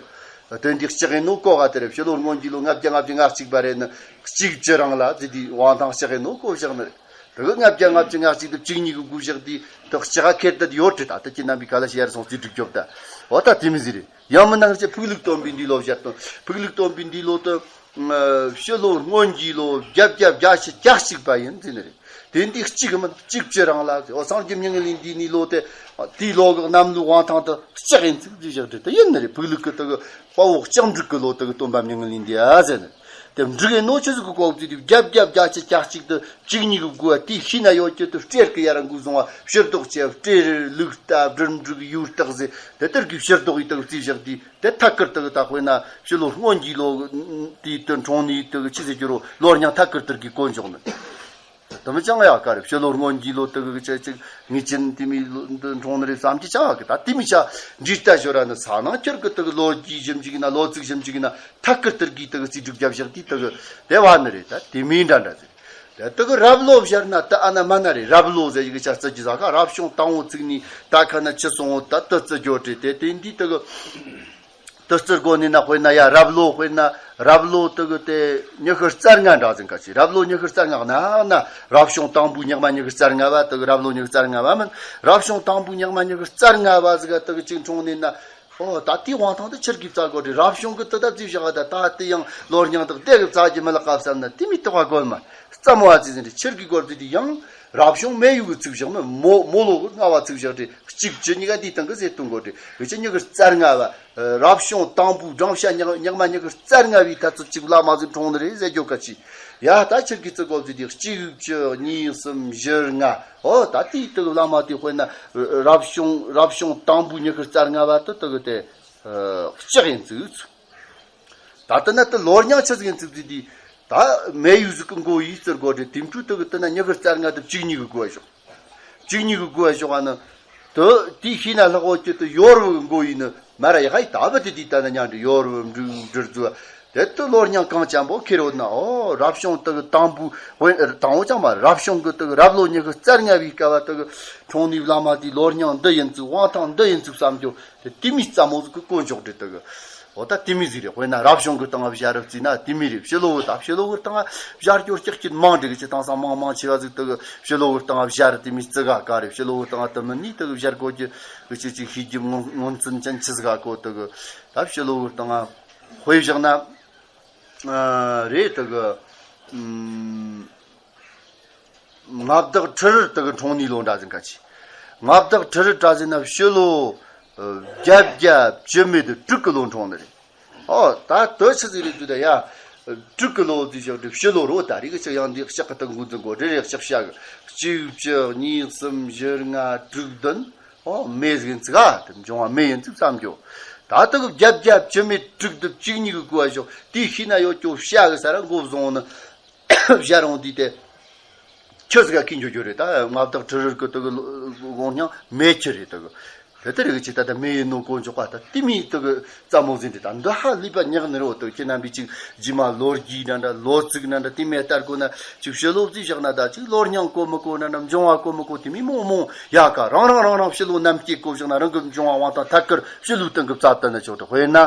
དོན་འདི་ལྕགས་ཡིན་ནོ་གོ་ག་དེ་རེད། ཕྱི་ལོ་སྔོན་གྱི་ལོ་ལྔ་བརྒྱ་ལྔ་བཅུ་ང་གཅིག་པ་རེད་ནི་གཅིག་བཅུ་རང་ལ་ཟེར་དུས་དབང་ཐང་ལྕགས་ཡིན་ནོ་གོ་བཞག་ནི་རེད། དེ་གི་ལྔ་བརྒྱ་ལྔ་བཅུ་ང་གཅིག་དུ་གཅིག་གཉིས་གི་དགུ་བཞག་དུས་དེ་ལྕགས་ཁེར་དེ་ཡོད་རེད། ད་ལྟ་ཁྱེད་རྣམ་པའི་ག་ལ་ཤེས་ར་སོང་ཚེ་སྒྲིག་རྒྱོབ་ད། འོ་ད་དེ་མི་ཟེར་རེད། ཡང་མི་ནང་ཅི་ཕུག་ལུགས་སྟོན་པའི་འདི་ལོ་བཞག་དང་ཕུག་ལུགས་སྟོན་པའི་འདི་ལོ་དུ། ཕྱི་ལོ་སྔོན་གྱི་ལོ་བརྒྱད་བརྒྱ་བརྒྱད་ཅུ་གྱ་གཅིག་པ་ཡིན་ཟེར་ནི་རེད། དེ་འདི་གཅིག་མིན་གཅིག་བཅུ་རང་ལ་ཟེར། འོ་སངས་རྒྱས་མྱ་ངན་ལས་འདས་ནི་ལོ་དེ། དེའི་ལོ་གི་གནམ་ལོའི་དབང་ཐང་དུ་ལྕགས་ཡིན་ཚིག་ཟེར་བཞག་དེ་དེ་ཡིན་ནི་རེད། ཕུག་ལུགས་ཀྱི་དེ་གི་དཔའ་བོ་ལྕགས་འབྲུག་གི་ལོ་དེ་གི་སྟོན་པ་མྱ་ངན་ལས་འདས་ཨ་ཟེར་ནི། དེ་འབྲུག་ཡིན་ནོ་ཆི་ཟིག་གི་ལྐོག་ཟིག་དེ་བརྒྱད་བརྒྱ་བརྒྱད་ཅུ་གྱ་གཅིག་དུ་གཅིག་གཉིས་གི་དགུ་བ་དེའི་ཤེས་ན་ཡོད་ཀྱི་དུ་སྤྲེལ་གི་ཡ་ར་འགུལ་བཟུང་བ་ཕྱིར་ལྡོག་བྱས་སྤྲེལ་ལུག་རྟ་སྦྲུལ་འབྲུག་ཡུལ་སྟག་ཟེར་དེ་ལྟར་གི་ཕྱིར་ལྡོག་ཡི་དུ་རྩིས་བཞག་དེ། དེ་ཐད་ཀར་དུ་ད་དཔེར་ན་ཕྱི་ལོ་སྔོན་གྱི་ལོ་དེའི་དུ་འཁྲུངས་ནས་དུ་ཆི་ཟེར་རྒྱུ་རོ་ལོ་རྙིང་ཐད་ཀར་དུ་གི་གོ་འཇོག་ནི། དུ་མི་ཅང་ཡག་ག་རེ་ཕྱི་ལོ་སྔོན་གྱི་ལོ་དུ་གི་ཆེ་ཅིག་ངེས་ཅན་དེ་མི་ལོ་འདི་འཁྲུངས་ནི་རེད་བསམ་གྱི་ཅང་ཡག་གི་ད་དེ་མི་ཆ་འདྲི་ལྟ་ཞོ་ར་ནི་ས་ནང་ཁྱེར་གི་དུ་གི་ལོ་རྒྱུས་ཞིབ་འཇུག་ན་ལོ་ཚིགས་ཞིབ་འཇུག་ན་ཐད་ཀར་དུ་གི་དུ་གི་རྩིས་སྒྲུབ་རྒྱབ་བཞག་དེ་དུ་གི་དེ་བ་ནི་རེད། ད་དེ་མི་འདྲ་འདྲ་ཟེར། དེ་དག་རབ་ལོ་བཞག་ན་ད་ཨ་ན་མ་ན་རེད། རབ་ལོ་ཟེར་ཡི་གི་ཆ་རྩི་གི་ཟ་ཁ་རབ་བྱུང་དང་པོ་ཚིག་ནི་ད་ཁ་ན་ཆི་སོང་བོ་ད་དུ་རྩི་རྒྱོ་དྲི་དེ་དེ་འདི་དག་དུ་རྩི་རྒོ་ནི་ན་དཔེར་ན་ཡ་རབ་ལོ་དཔེར་ན་རབ་ལོ་དག་དེ་ཉི་ཤུ་རྩ་ལྔ་འདྲ་ཟིན་ཁ་ཆི་རབ་ལོ་ཉི་ཤུ་རྩ་ལྔ་ན་ན་རབ་བྱུང་དང་པོ་ཉག་མ་ཉི་ཤུ་རྩ་ལྔ་བ་དག་རབ་ལོ་ཉི་ཤུ་རྩ་ལྔ་བ་མིན་རབ་བྱུང་དང་པོ་ཉག་མ་ཉི་ཤུ་རྩ་ལྔ་བ་ཟིག་དག་ཅིག་འཁྲུངས་ནི་ན། ཨོ་ད་དེའི་དབང་ཐང་དུ་ཆེར་གི་བཙལ་དགོས་རེད། རབ་བྱུང་གི་དུ་ད་བརྩིས་བཞག་ད་ད་དེ་ཡང་ལོ་རྙིང་དག་དེ་གི་བཙལ་གྱི་མི་ལག་ག་བསམ་ན་དེ་མི་དོགས་པ་དགོས་མ་རྩ་མོ་བ་ཙི་ཟིན་རེད། ཆེར་གི་དགོས་རེད། དེ་ཡང་རབ་བྱུང་མེ་ཡོས་གི་ཚིག་བཞག་མི་མོ་མོ་ལོ་གི་ལྔ་བ་ཚིག་བཞག་རེད། གཅིག་བཅུ་གཉིས་ཀ་འདིའི་སྟེང་གི་ཟེར་གཏོང་དགོས་རེད། བེ་ཆ་ཉི་ཤུ་རྩ་ལྔ་བ་རབ་བྱུང་དང་པོའི་བགྲང་བྱ་ཉག་ཉག་མ་ཉི་ཤུ་རྩ་ལྔ་བའི་ད་ཚོད་གཅིག་བླ་མ་ཟིན་འཁྲུངས་ནི་རེད་ཟེར་རྒྱུ་ག་ཅི་ཡ་ད་ཆེར་གི་བརྩི་དགོས་རེད། དེ་གཅིག་བཅུ་གཉིས་གསུམ་བཞི་ལྔ། ཨོ་ད་དེའི་དུ་བླ་མ་དེ་དཔེར་ན་རབ་བྱུང་རབ་བྱུང་དང་པོའི་ཉི་ཤུ་རྩ་ལྔ་བ་དུ་དུ་གི་དེ་ལྕགས་ཡིན་ཚུལ། ད་ལྟ་ན་དུ་ལོ་རྙིང་ཆི་ཟིག་ཡིན་ཚུལ་དེ་དེ་ད་མེ་ཡོས་ཟིག་གི་མགོ་ཡིས་བརྩི་དགོས་རེད། དེ་འཕྲུལ་དུ་གི་དུ་ན་ཉི་ཤུ་རྩ་ལྔ་དུ་གཅིག་གཉིས་གི་དགོས་ཞོག་གཅིག་གཉིས་གི་དགོས་ཞོག་ཨ་ནི་དུ་དེའི་ཤེས་ན་ལྷག་འོ་ཀྱི་དུ་ཡོར་བུ་གི་མགོ་ཡིས་ནི། མ་ར་ཡ་ཧའི་ད་བུ་དེ་དེ་ལྟ་ན་ཉང་འདྲི་ཡོར་བུ་འབྲུ་འབྲུ་རྫུ། དེ་ལྟ་ལོ་རྙིང་གང་ཅན་པོ་ཁེར་འོ་ན་ཨོ་རབ་བྱུང་དག་དང་པོའི་དབེན་དང་པོ་ཅང་མ་རབ་བྱུང་གི་དག་རབ་ལོ་ཉི་ཤུ་རྩ་ལྔ་བའི་སྐབས་དག་འཁྲུངས་ནི་བླ་མ་དེ་ལོ་རྙིང་འདི་ཡིན་ཚུལ་དབང་ཐང་འདི་ཡིན་ཚུལ་བསམ་རྒྱུ་དེ་དེ་མི་རྩ་མོ་ཟིག་གི་དཀོན་མཆོག་འདྲི་དག་ཨོ་ད་དེ་མི་ཟིག་རེད། དཔེར་ན་རབ་བྱུང་གི་སྟེང་བཞག་རབ་བརྩིས་ན་དེ་མི་རེད། ཕྱི་ལོ་བོ་ད་ཕྱི་ལོ་བོ་སྟེང་བཞག་རྒྱུ་ལྕགས་ཀྱི་མང་འདྲི་གི་ཅི་དང་སང་མང་མང་ཆེ་བ་ཟིག་དག་ཕྱི་ལོ་བོ་སྟེང་བཞག་ར་དེ་མི་རྩི་ག་ག་རེད། ཕྱི་ལོ་བོ་སྟེང་དུ་མི་ནི་དག་བཞག་དགོས་ཀྱི། གི་ཅིག་ཅིག་ཤེས་རྒྱུ་ངོ་ངོ་མཚན་ཅན་ཆི་ཟིག་ག་གོ་དག་ད་ཕྱི་ལོ་བོ་སྟེང་དཔེ་བཞག་ན་རེད་དག་མངའ་བདག་ཁྲི་རལ་དག་འཁྲུངས་ནི་ལོ་འདྲ་ཟིན་ག་ཅི། མངའ་བདག་ཁྲི་རལ་འདྲ་ཟིན་ན་ཕྱི་ལོ་བརྒྱད་བརྒྱ་བཅུ་མེད་དྲུག་གི་ལོ་འཁྲུངས་ནི་རེད། ཨོ་ད་དོ་ཆི་ཟིག་རེད་དུ་ད་ཡ། དྲུག་གི་ལོ་དུ་བཞག་དུ་ཕྱི་ལོ་རོ་ད་རེས་ཀྱི་ཅི་ཡང་འདི་ལྕགས་ཀྱི་སྟེང་འགོ་འཛིན་གོ་རེ་རེ་ལྕགས་བྱ་གི་གཅིག་བཅུ་གཉིས་གསུམ་བཞི་ལྔ་དྲུག་བདུན། ཨོ་མེ་ཟིག་ཡིན་ཚིག་ཨ་དེ་འབྱུང་བ་མེ་ཡིན་ཚིག་བསམ་རྒྱུ། ད་ལྟ་གི་བརྒྱད་བརྒྱ་བཅུ་མེད་དྲུག་བདུན་གཅིག་གཉིས་གི་བཀོད་བཞག་དེའི་ཤེས་ན་ཡོད་ཀྱོ་བྱ་གི་ས་ར་འགོ་བཟུང་ནི་བྱ་རུང་དུས་དེ། ཁྱོད་ཟིག་ག་ཁྱི་འགྱོ་རྒྱུ་རེད། ད་མངའ་བདག་ཁྲི་རལ་གི་དུ་གི་དགོངས་སྙིང་མེ་ཁྱི་རེད་དུ་གི། དེ་ལྟར་གི་ཅི་ད་ལྟ་མེ་ཡིན་ནོ་དཀོན་མཆོག་པ་ད་དེ་མི་དུ་གི་རྩ་མོ་ཟིན་དེ་ད་འདི་ཧ་ལས་པ་ཉག་ནི་རོ་དུ་ཁྱེད་རྣམ་པའི་ཅིག་རྗེས་མ་ལོ་རྒྱུས་ན་འདྲ་ལོ་ཚིགས་ན་འདྲ་དེ་མེ་ལྟར་གོ་ན་ཅིག་ཕྱི་ལོ་རྩིས་བཞག་ན་ད་ཅིག་ལོ་རྙིང་གོ་མི་གོ་ན་འདྲ་འབྱུང་བ་གོ་མི་གོ་དེ་མི་མོ་མོ་ཡ་ག་རང་རང་རང་རང་ཕྱི་ལོ་ནམ་སྐྱེ་གོ་བཞག་ན་རང་གི་འབྱུང་བ་དབང་དང་ཐད་ཀར་ཕྱི་ལོའི་སྟེང་གི་རྩ་བཏབ་ན་ཆོག་དུ་དཔེར་ན་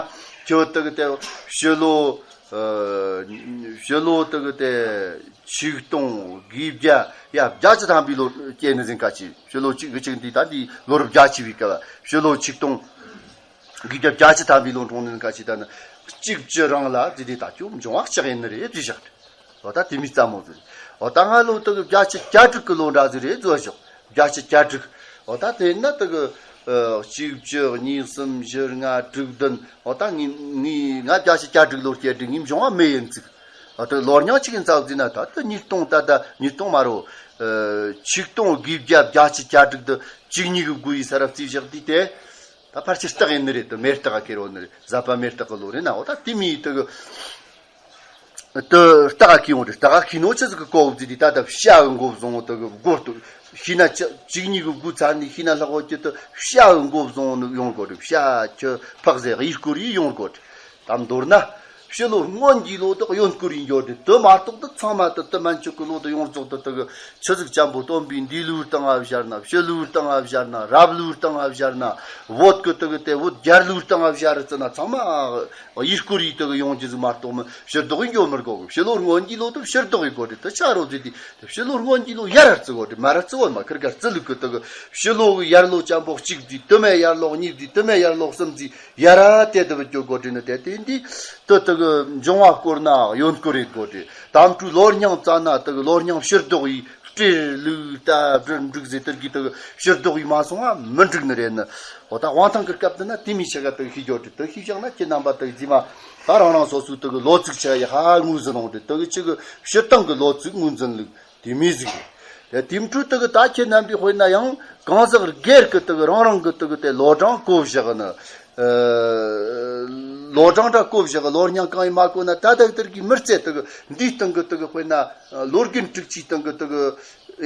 ཁྱོད་དུ་གི་དེ་ཕྱི་ལོ། ཕྱི་ལོ་དུ་གི་དེ་ཆིག་སྟོང་དགུ་བརྒྱ་ཡ་བརྒྱད་ཅུ་ཐམ་པའི་ལོ་སྐྱེས་ནི་ཟིན་ག་ཅི། ཕྱི་ལོ་གཅིག་གི་གཅིག་འདི་ད་འདི་ལོ་རབས་བརྒྱད་ཅུ་བའི་སྐབས་ཕྱི་ལོ་ཆིག་སྟོང་དགུ་བརྒྱ་བརྒྱད་ཅུ་ཐམ་པའི་ལོ་འཁྲུངས་ནི་ཟིན་ག་ཅི། ད་ནི་གཅིག་བཅུ་རང་ལ་འདི་འདི་ད་ཅུ་འབྱུང་བ་ལྕགས་ཡིན་ནི་རེད་ཟེར་བཞག་འོ་ད་དེ་མི་རྩ་མོ་ཟིན། འོ་ད་ང་ལོ་དུ་གི་བརྒྱད་ཅུ་གྱ་དྲུག་གི་ལོ་འདྲ་ཟིན་རེད་བཟོ་བཞག་བརྒྱད་ཅུ་གྱ་དྲུག་འོ་ད་དེ་ན་དུ་གི་གཅིག་བཅུ་གཉིས་གསུམ་བཞི་ལྔ་དྲུག་བདུན། འོ་ད་ངའི་ངའི་ང་བརྒྱད་ཅུ་གྱ་དྲུག་ལོ་སྐྱེས་དུས་ངའི་འབྱུང་བ་མེ་ཡིན་ཚིག་འོ་ད་ལོ་རྙིང་གཅིག་ཡིན་ཚག་ཟིན་ན་ད་ད་ཉིས་སྟོང་ད་ད་ཉིས་སྟོང་མ་རོ། ཆིག་སྟོང་དགུ་བརྒྱ་བརྒྱད་ཅུ་གྱ་དྲུག་ཏུ་གཅིག་གཉིས་གི་དགུ་ཡི་ས་ར་རྩིས་བཞག་དུས་དེ། ད་ཕལ་ཆེར་སྟག་ཡིན་ནི་རེད་དུ་མེ་སྟག་ག་ཁེར་འོ་ནི་རེད། ཟ་པ་མེ་སྟག་གི་ལོ་རེད་ན་འོ་ད་དེ་མི་ཡི་དུ་གི། དུ་རྟགས་ཁེ་ཡོང་རེད། རྟགས་ཁེ་ནོ་ཆི་ཟིག་གི་གོ་བ་ཟིག་དེ་ད་ལྟ་བྱ་གི་མགོ་བཟུང་དུ་གི་མགོ་ཏུ་ཤི་ན་ཅི་གཅིག་གཉིས་གི་དགུ་ཚར་ནས་ཤི་ན་ལྷག་གོ་ཅི་དུ་བྱ་གི་མགོ་བཟུང་ནི་ཡོང་དགོས་རེད། བྱ་ཁྱི་ཕག་ཟེར་ཡི་སྐོར་ཡི་ཡོང་དགོས་རེད། ད་མདོར་ན་ཕྱི་ལོ་སྔོན་གྱི་ལོ་དག་གཡོན་སྐོར་ཡིན་འགྱོ་དེ་དུ་མ་གཏོགས་དུ་ཚང་མ་དུ་དུ་མན་ཆོད་ཀྱི་ལོ་དུ་ཡོངས་རྫོགས་དུ་དུ་གི་ཆི་ཟིག་ཅམ་པོ་སྟོན་པའི་འདི་ལུའི་སྟེང་ང་བཞར་ན་ཕྱི་ལུའི་སྟེང་ང་བཞར་ན་རབ་ལུའི་སྟེང་ང་བཞར་ན་བོད་ཀྱི་དུ་གི་དེ་བོད་རྒྱལ་ལུའི་སྟེང་ང་བཞར་རི་ཙི་ན་ཚང་མ་ཡི་སྐོར་ཡི་དུ་གི་ཡོང་རྒྱུ་ཟིག་མ་གཏོགས་མི་ཕྱིར་ལྡོག་ཡིན་འགྱོ་མི་དགོ་གི། ཕྱི་ལོ་སྔོན་གྱི་ལོ་དུ་ཕྱིར་ལྡོག་ཡིན་དགོ་དེ་དུ་ཆ་རོ་ཟིག་དེ་དུ་ཕྱི་ལོ་སྔོན་གྱི་ལོ་ཡར་ར་བརྩི་དགོ་དེ་མར་ར་བརྩི་དགོ་མ་ཁིར་གར་བརྩི་ལུགས་ཀྱི་དུ་གི་ཕྱི་ལོ་གི་ཡར་ལོ་ཅམ་པོ་གཅིག་དུས་དུ་མའི་ཡར་ལོ་གཉིས་དུས་དུ་མའི་ཡར་ལོ་གསུམ་ཟིག་ཡ་ར་དེ་དུ་བུད་རྒྱུ་དགོ་དྲི་ནི་དེ་དེ་འདི་དུ་དུ་གི་འབྱུང་བ་བསྐོར་ན་གཡོན་སྐོར་རེད་དགོ་དྲི། དམ་ཕྲུག་ལོ་རྙིང་བཙལ་ན་དུ་གི་ལོ་རྙིང་ཕྱིར་ལྡོག་ཡིས་སྤྲེལ་ལུག་རྟ་སྦྲུལ་འབྲུག་ཟེར་དུ་གི་དུ་གི་ཕྱིར་ལྡོག་ཡིས་མ་སོང་བ་མི་འགྲིག་ནི་རེད་ནི། འོ་ད་དབང་ཐང་གི་སྐབས་དུ་ན་དེ་མི་ཆ་ག་དུ་གི་ཤི་རྒྱུ་དྲི་དུ་ཤི་བཞག་ན་ཁྱེད་རྣམ་པ་དུ་གི་རྗེས་མ་ད་རང་རང་སོ་སོའི་དུ་གི་ལོ་ཚིགས་ཆ་ཡ་ཧ་ངོས་ཟིན་འོང་དྲི་དུ་གི་ཆི་གི་ཕྱིར་བཏང་གི་ལོ་ཚིགས་ངོས་འཛིན་ལུགས། དེ་མི་ཟིག་རེད། དེ་དེ་འཕྲོ་དུ་གི་ད་ཁྱེད་རྣམ་པའི་དཔེར་ན་ཡང་གང་ཟག་སྒེར་གི་དུ་གི་རང་རང་གི་དུ་གི་དེ་ལོ་གྲངས་བཀོད་བཞག་ནི། ཨ། ལོ་གྲངས་འདྲ་བཀོད་བཞག་གི་ལོ་རྙིང་གང་ཡིན་མ་བཀོད་ན་ད་དུ་དེར་གི་མི་རྩེ་དུ་གི་འདིའི་སྟེང་གི་དུ་གི་དཔེར་ན་ལོ་རྒན་དྲུག་ཅུའི་སྟེང་གི་དུ་གི་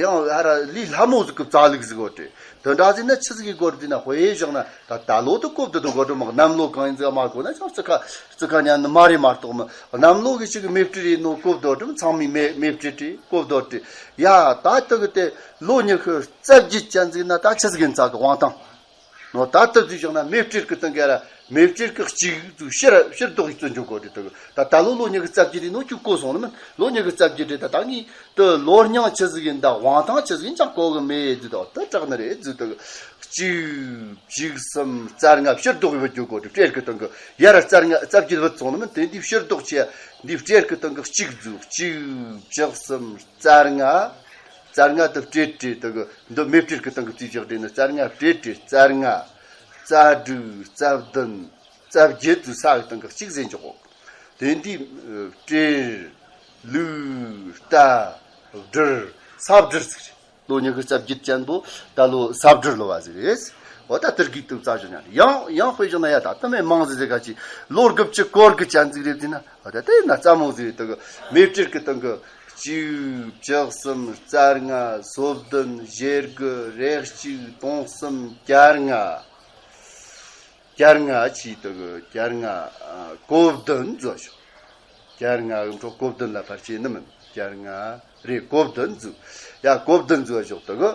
ཡང་ཧ་ར་ལས་སླ་མོ་ཟིག་གི་རྩ་ལུགས་ཟིག་ཡོད་དེ། དེ་འདྲ་ཟིག་ན་ཆི་ཟིག་གི་སྐོར་དེ་ན་དཔེ་བཞག་ན་ད་ད་ལོ་དུ་བཀོད་དུ་དུ་གོ་དུ་མ་གནམ་ལོ་གང་ཡིན་ཟིག་མ་བཀོད་ན་ཅང་རྩི་ཁ་རྩི་ཁ་ཉན་ནི་མ་རེད་མ་གཏོགས་མི་གནམ་ལོ་གི་ཅིག་གི་མེ་སྤྲེལ་རེད་ནོ་བཀོད་དོ་དུ་ཚང་མའི་མེ་མེ་སྤྲེལ་དེ་བཀོད་དོ་དེ་ཡ་ད་དུ་གི་དེ་ལོ་ཉི་ཤུ་རྩ་བརྒྱད་ཅན་ཟིག་ན་ད་ཆི་ཟིག་ཡིན་ཚ་གི་དབང་ཐང་ནོ་ད་དུ་ཟིག་བཞག་ན་མེ་སྤྲེལ་གི་སྟེང་གི་ར་མེ་སྤྲེལ་གི་གཅིག་ཚུ་ཕྱིར་ཕྱིར་ལྡོག་ཡིག་བརྩི་འཇོག་གོ་དེ་དུ་གི་ད་ད་ལོ་ལོ་ཉི་ཤུ་རྩ་བརྒྱད་རེད་ནོ་ཁྱོད་གོ་སོང་ནི་མིན་ལོ་ཉི་ཤུ་རྩ་བརྒྱད་རེད་ད་ད་ངས་དུ་ལོ་རྙིང་ཆི་ཟིག་ཡིན་ད་དབང་ཐང་ཆི་ཟིག་ཡིན་ཅང་གོ་གི་མེད་ཟིག་དོ་དུ་དྲག་ནི་རེད་ཟིག་དུ་གི་གཅིག་བཅུ་གསུམ་རྩ་ལྔ་ཕྱིར་ལྡོག་ཡོད་རྒྱུ་གོ་དེ་སྤྲེལ་གི་སྟེང་གི་ཡར་རྩ་ལྔ་རྩ་བརྒྱད་བུད་སོང་ནི་མིན་དེ་འདི་ཕྱིར་ལྡོག་ཆེ་འདི་སྤྲེལ་གི་སྟེང་གི་གཅིག་བཙུགས་གཅིག་བཅུ་གསུམ་རྩ་ལྔ་རྩ་ལྔ་དུ་སྤྲེལ་སྤྲེལ་དུ་གི་འདི་མེ་སྤྲེལ་གི་སྟེང་གི་རྩིས་བཞག་དེ་ནི་རྩ་ལྔ་སྤྲེལ་སྤྲེལ་རྩ་ལྔ་རྩ་དྲུག་རྩ་བདུན་རྩ་བརྒྱད་དུ་ས་གི་སྟེང་གི་གཅིག་ཟེར་འཇོག་གོ་དེ་འདི་སྤྲེལ་ལུག་རྟ་སྦྲུལ་ས་སྦྲུལ་ཟིག་རེད། ལོ་ཉི་ཤུ་རྩ་བརྒྱད་ཅན་པོ་ད་ལོ་ས་སྦྲུལ་ལོ་བ་ཟིག་རེད། འོ་ད་དེར་གི་དུ་རྩ་ཞོ་ཉ་ཡང་ཡང་དཔེ་བཞག་ན་ཡ་ད་དུ་མེད་མང་ཟིག་ཟིག་ག་ཅི་ལོ་དགུ་བཅུ་སྐོར་གི་ཅན་ཟིག་རེད་ཟིན་ན་འོ་ད་དེ་ན་རྩ་མོ་ཟིག་རེད་དུ་གི་མེ་སྤྲེལ་གི་སྟེང་གི་གཅིག་བཅུ་གསུམ་རྩ་ལྔ་སོ་བདུན་བཞི་དགུ་རེ་གཅིག་སྟོང་གསུམ་བརྒྱ་ལྔ། བརྒྱ་ལྔ་ཆི་དུ་གི་བརྒྱ་ལྔ་ཨ་གོ་བདུན་བཟོ་ཞོག་བརྒྱ་ལྔ་གི་འཕྲོ་གོ་བདུན་ལ་ཕར་ཆེ་ནི་མིན། བརྒྱ་ལྔ་རེ་གོ་བདུན་བཟོ། ཡ་གོ་བདུན་བཟོ་ཞོག་དུ་གི་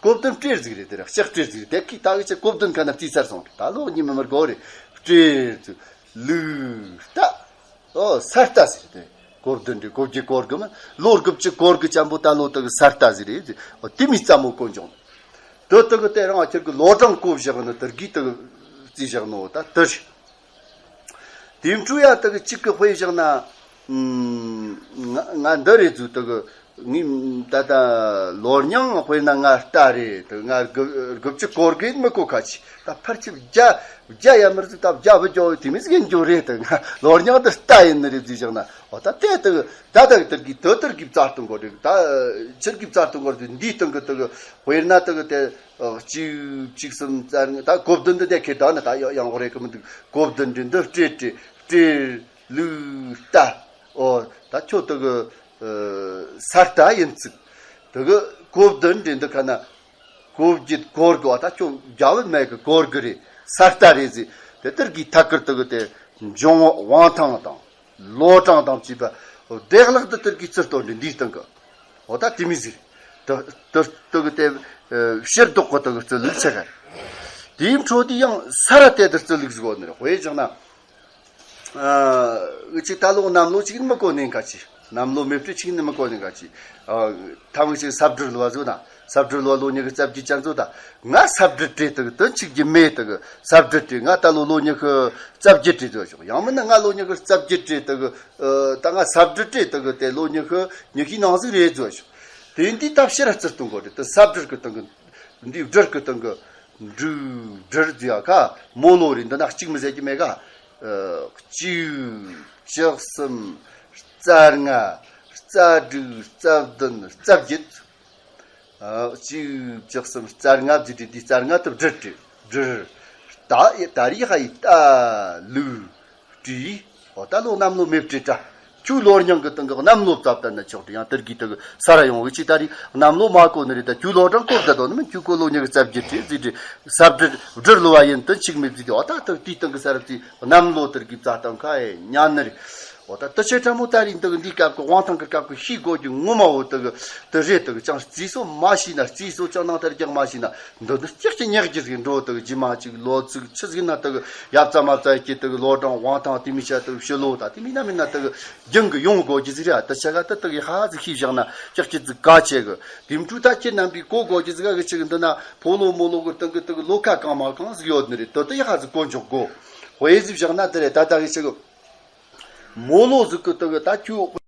གོ་བདུན་སྤྲེལ་ཟིག་རེད་དེ་ར་ལྕགས་སྤྲེལ་ཟིག་རེད་དེ་ཁི་ད་གི་ཆེ་གོ་བདུན་ཁ་ན་བརྩིས་ཚར་སོང་ད་ལོ་གཉིས་མི་མར་གོ་རེ་སྤྲེལ་ཟིག་ལུག་རྟ། ཨོ་ས་རྟ་ཟེར་ཏེ། གོ་བདུན་འདྲེ་གོ་བརྒྱད་གོར་གི་མ་ལོ་དགུ་བཅུ་གོར་གི་ཅམ་པོ་ད་ལོ་དག་ས་རྟ་ཟེར་རེད། ཨོ་དེ་མི་རྩ་མོ་གོ་འཇོག་ནོ། དོ་དག་དེ་རང་ཁྱེར་གི་ལོ་གྲངས་གོ་བཞག་ནོ་དར་གི་དག་རྩིས་བཞག་ནོ་ད་དར་ཞིག་དེ་འཕྲུ་ཡ་དག་གཅིག་གི་དཔེ་བཞག་ན། ང་ང་འདི་རེད་ཚུལ་དག་ངས་ད་ལྟ་ལོ་རྙིང་དཔེར་ན་ང་རྟ་རེད་དག་ང་དགུ་དགུ་བཅུ་གོར་གི་མི་གོ་ཁ་ཆི་ད་ཕར་ཆི་བརྒྱ་བརྒྱ་ཡ་མི་རྩིས་ད་བརྒྱ་བུ་རྒྱོ་དེ་མི་ཟིག་ཡིན་རྒྱུ་རེད་དག་ང་ལོ་རྙིང་དུ་རྟ་ཡིན་ནི་རེད་ཚུལ་བཞག་ན། འོ་ད་དེ་དག་ད་དག་དེར་གི་དོ་དེར་གི་བཙལ་གཏོང་དགོས་རེད། ད་ཕྱིར་གི་བཙལ་གཏོང་དགོས་རེད། འདིའི་སྟེང་གི་དག་དཔེར་ན་དག་དེ་གཅིག་གཅིག་གསུམ་རྩ་ལྔ་ད་གོ་བདུན་འདི་དེ་ཁེ་ད་ནི་ད་ཡང་ཡང་རེད་གི་མི་འདུག་གོ་བདུན་འདི་འདི་སྤྲེལ་སྤྲེལ་སྤྲེལ་ལུག་རྟ། འོ་ད་ཁྱོད་དག་ས་རྟ་ཡིན་ཚིག་དག་གོ་བདུན་འདི་འདི་ཁ་ན་གོ་བརྒྱད་གོར་གི་བ་ད་ཁྱོད་རྒྱ་བུད་མེད་གི་གོར་གི་རེད། ས་རྟ་རེད་ཟེར་དེ་དེར་གི་ཐད་ཀར་དག་དེ་འབྱུང་བ་དབང་ཐང་དང་། ལོ་གྲངས་དང་བཅས་པ་བདེ་བླག་ཏུ་དེར་གི་རྩི་སྟོན་འདི་འདིའི་སྟེང་གི་འོ་ད་དེ་མི་ཟིག་དུ་དུ་དུ་གི་དེ་ཕྱིར་ལྡོག་གི་དུ་གི་རྩི་ལུགས་ཆེ་ག་རེད། དེའི་འཕྲོ་དེ་ཡང་ས་ར་དེ་དུ་རྩི་ལུགས་ཟིག་འོ་ནི་རེད། དཔེ་བཞག་ན་ཨ་གཅིག་ད་ལོ་གནམ་ལོ་གཅིག་ནི་མི་གོ་ནི་ག་ཅི། གནམ་ལོ་མེ་སྤྲེལ་གཅིག་ནི་མི་གོ་ནི་ག་ཅི། ཨ་ཐ་མག་ཅིག་ས་སྦྲུལ་ལོ་བ་ཟིག་ན། ས་སྦྲུལ་ལོ་ལོ་ཉི་ཤུ་རྩ་བརྒྱད་ཅན་ཚོ་ད། ང་ས་སྦྲུལ་སྤྲེལ་དུ་གི་དོན་ཆིག་གི་མེ་དུ་གི་ས་སྦྲུལ་སྤྲེལ་ང་ད་ལོ་ལོ་ཉི་ཤུ་རྩ་བརྒྱད་སྤྲེལ་བཟོ་ཞོག་ཡང་མིན་ན་ང་ལོ་ཉི་ཤུ་རྩ་བརྒྱད་སྤྲེལ་དུ་གི་ཨ་ད་ང་ས་སྦྲུལ་སྤྲེལ་དུ་གི་དེ་ལོ་ཉི་ཤུ་ཉི་ཤུའི་ནང་ཟིག་རེད་བཟོ་ཞོག་དེ་འདི་ད་ཕྱིར་ར་རྩི་སྟོན་དགོས་རེད། དུ་ས་སྦྲུལ་གི་སྟེང་གི་འདི་སྦྲུལ་གི་སྟེང་གི་འབྲུག་སྦྲུལ་ཟེར་ཡ་ཁ་མོ་ལོ་རེད། འདི་ན་གཅིག་མི་ཟེར་གི་མེད་ག་ཨ་གཅིག་བཅུ་གསུམ་རྩ་ལྔ་རྩ་དྲུག་རྩ་བདུན་རྩ་བརྒྱད། ཨ་གཅིག་བཅུ་གསུམ་རྩ་ལྔ་བརྒྱད་དྲུག་འདི་རྩ་ལྔ་དུ་སྦྲུལ་སྤྲེལ་སྦྲུལ། ད་ད་རི་ཧ་ཡི་རྟ་ལུག་སྤྲེལ། འོ་ད་ལོ་གནམ་ལོ་མེ་སྤྲེལ་རྟ། ཁྱོད་ལོ་རྙིང་གི་སྟེང་གི་གནམ་ལོ་བཙལ་བསྡད་ན་ཆོག་དེ་ཡང་དེར་གི་དེ་གི་ས་ར་ཡོང་གི་ཅི་ད་རེད། གནམ་ལོ་མ་གོ་ནི་རེད། ད་ཁྱོད་ལོ་གྲངས་གོ་བསྡད་དོ་ནི་མིན། ཁྱོད་གོ་ལོ་ཉི་གི་རྩ་བརྒྱད་རེད་ཟིག་རེད། ས་བསྒྲིལ་བསྒྲིལ་ལོ་བ་ཡིན་དོན་ཆིག་མེད་ཟིག་གི། འོ་ད་དེ་དེའི་སྟེང་གི་ས་ར་ཚི་གནམ་ལོ་དེར་གི་བཙལ་བསྡད་ཁ་ཨེ་ཉན་ནི་རེད། འོ་ད་དེ་ཆེ་ཕྲ་མོ་ད་རེད། འདི་གི་འདིའི་སྐབས་གི་དབང་ཐང་གི་སྐབས་གི་ཤེས་དགོས་རྒྱུ་ངོ་མ་བོ་དེ་གི་དེ་རེད། དེ་གི་ཅང་རྩིས་སོ་མ་ཤེས་ན། རྩིས་སོ་ཅང་ནང་ལྟར་རྒྱག་མ་ཤེས་ན། འདི་འདི་ཀྱག་ཀྱི་ཉག་གི་ཟིག་འགྲོ། དེ་གི་རྗེས་མ་ཅིག་ལོ་ཚིགས་ཆི་ཟིག་ན་དེ་གི་ཡབ་ཙམ་མ་ཙམ་གྱི་དེ་གི་ལོ་གྲངས་དབང་ཐང་དེ་མི་ཤ་དེ་གི་ཕྱི་ལོ་ད་དེ་མི་ན་མི་ན་དེ་གི་རྒྱུན་གི་ཡོང་དགོས་རྒྱུ་ཟིག་རེད། ཨ་དེ་ཆ་ག་དེ་དེ་གི་ཧ་ཟིག་ཤེས་བཞག་ན་ཀྱག་ཀྱི་ཟིག་ག་ཆེ་གི། དེ་འཕྲུལ་ད་ཁྱེད་རྣམ་པས་གོ་དགོས་རྒྱུ་ཟིག་ག་གི་ཆེ་གི། འདི་ན་ཕོ་ལོ་མོ་ལོ་གི་སྟེང་གི་དེ་གི་ལོ་ཁ་གང་མ་གང་ཟིག་ཡོད་ནི་རེད། དེ་དེ་ཡ་ཧ་ཟིག་གོ་འཇོག་དགོས། དཔེ་ཟིག་བཞག་ན་དེ་རེད། ད་ད་གི་ཆེ་གི་མོ་ལོ་ཟིག་གི་དེ་གི་ད་ཁྱོད།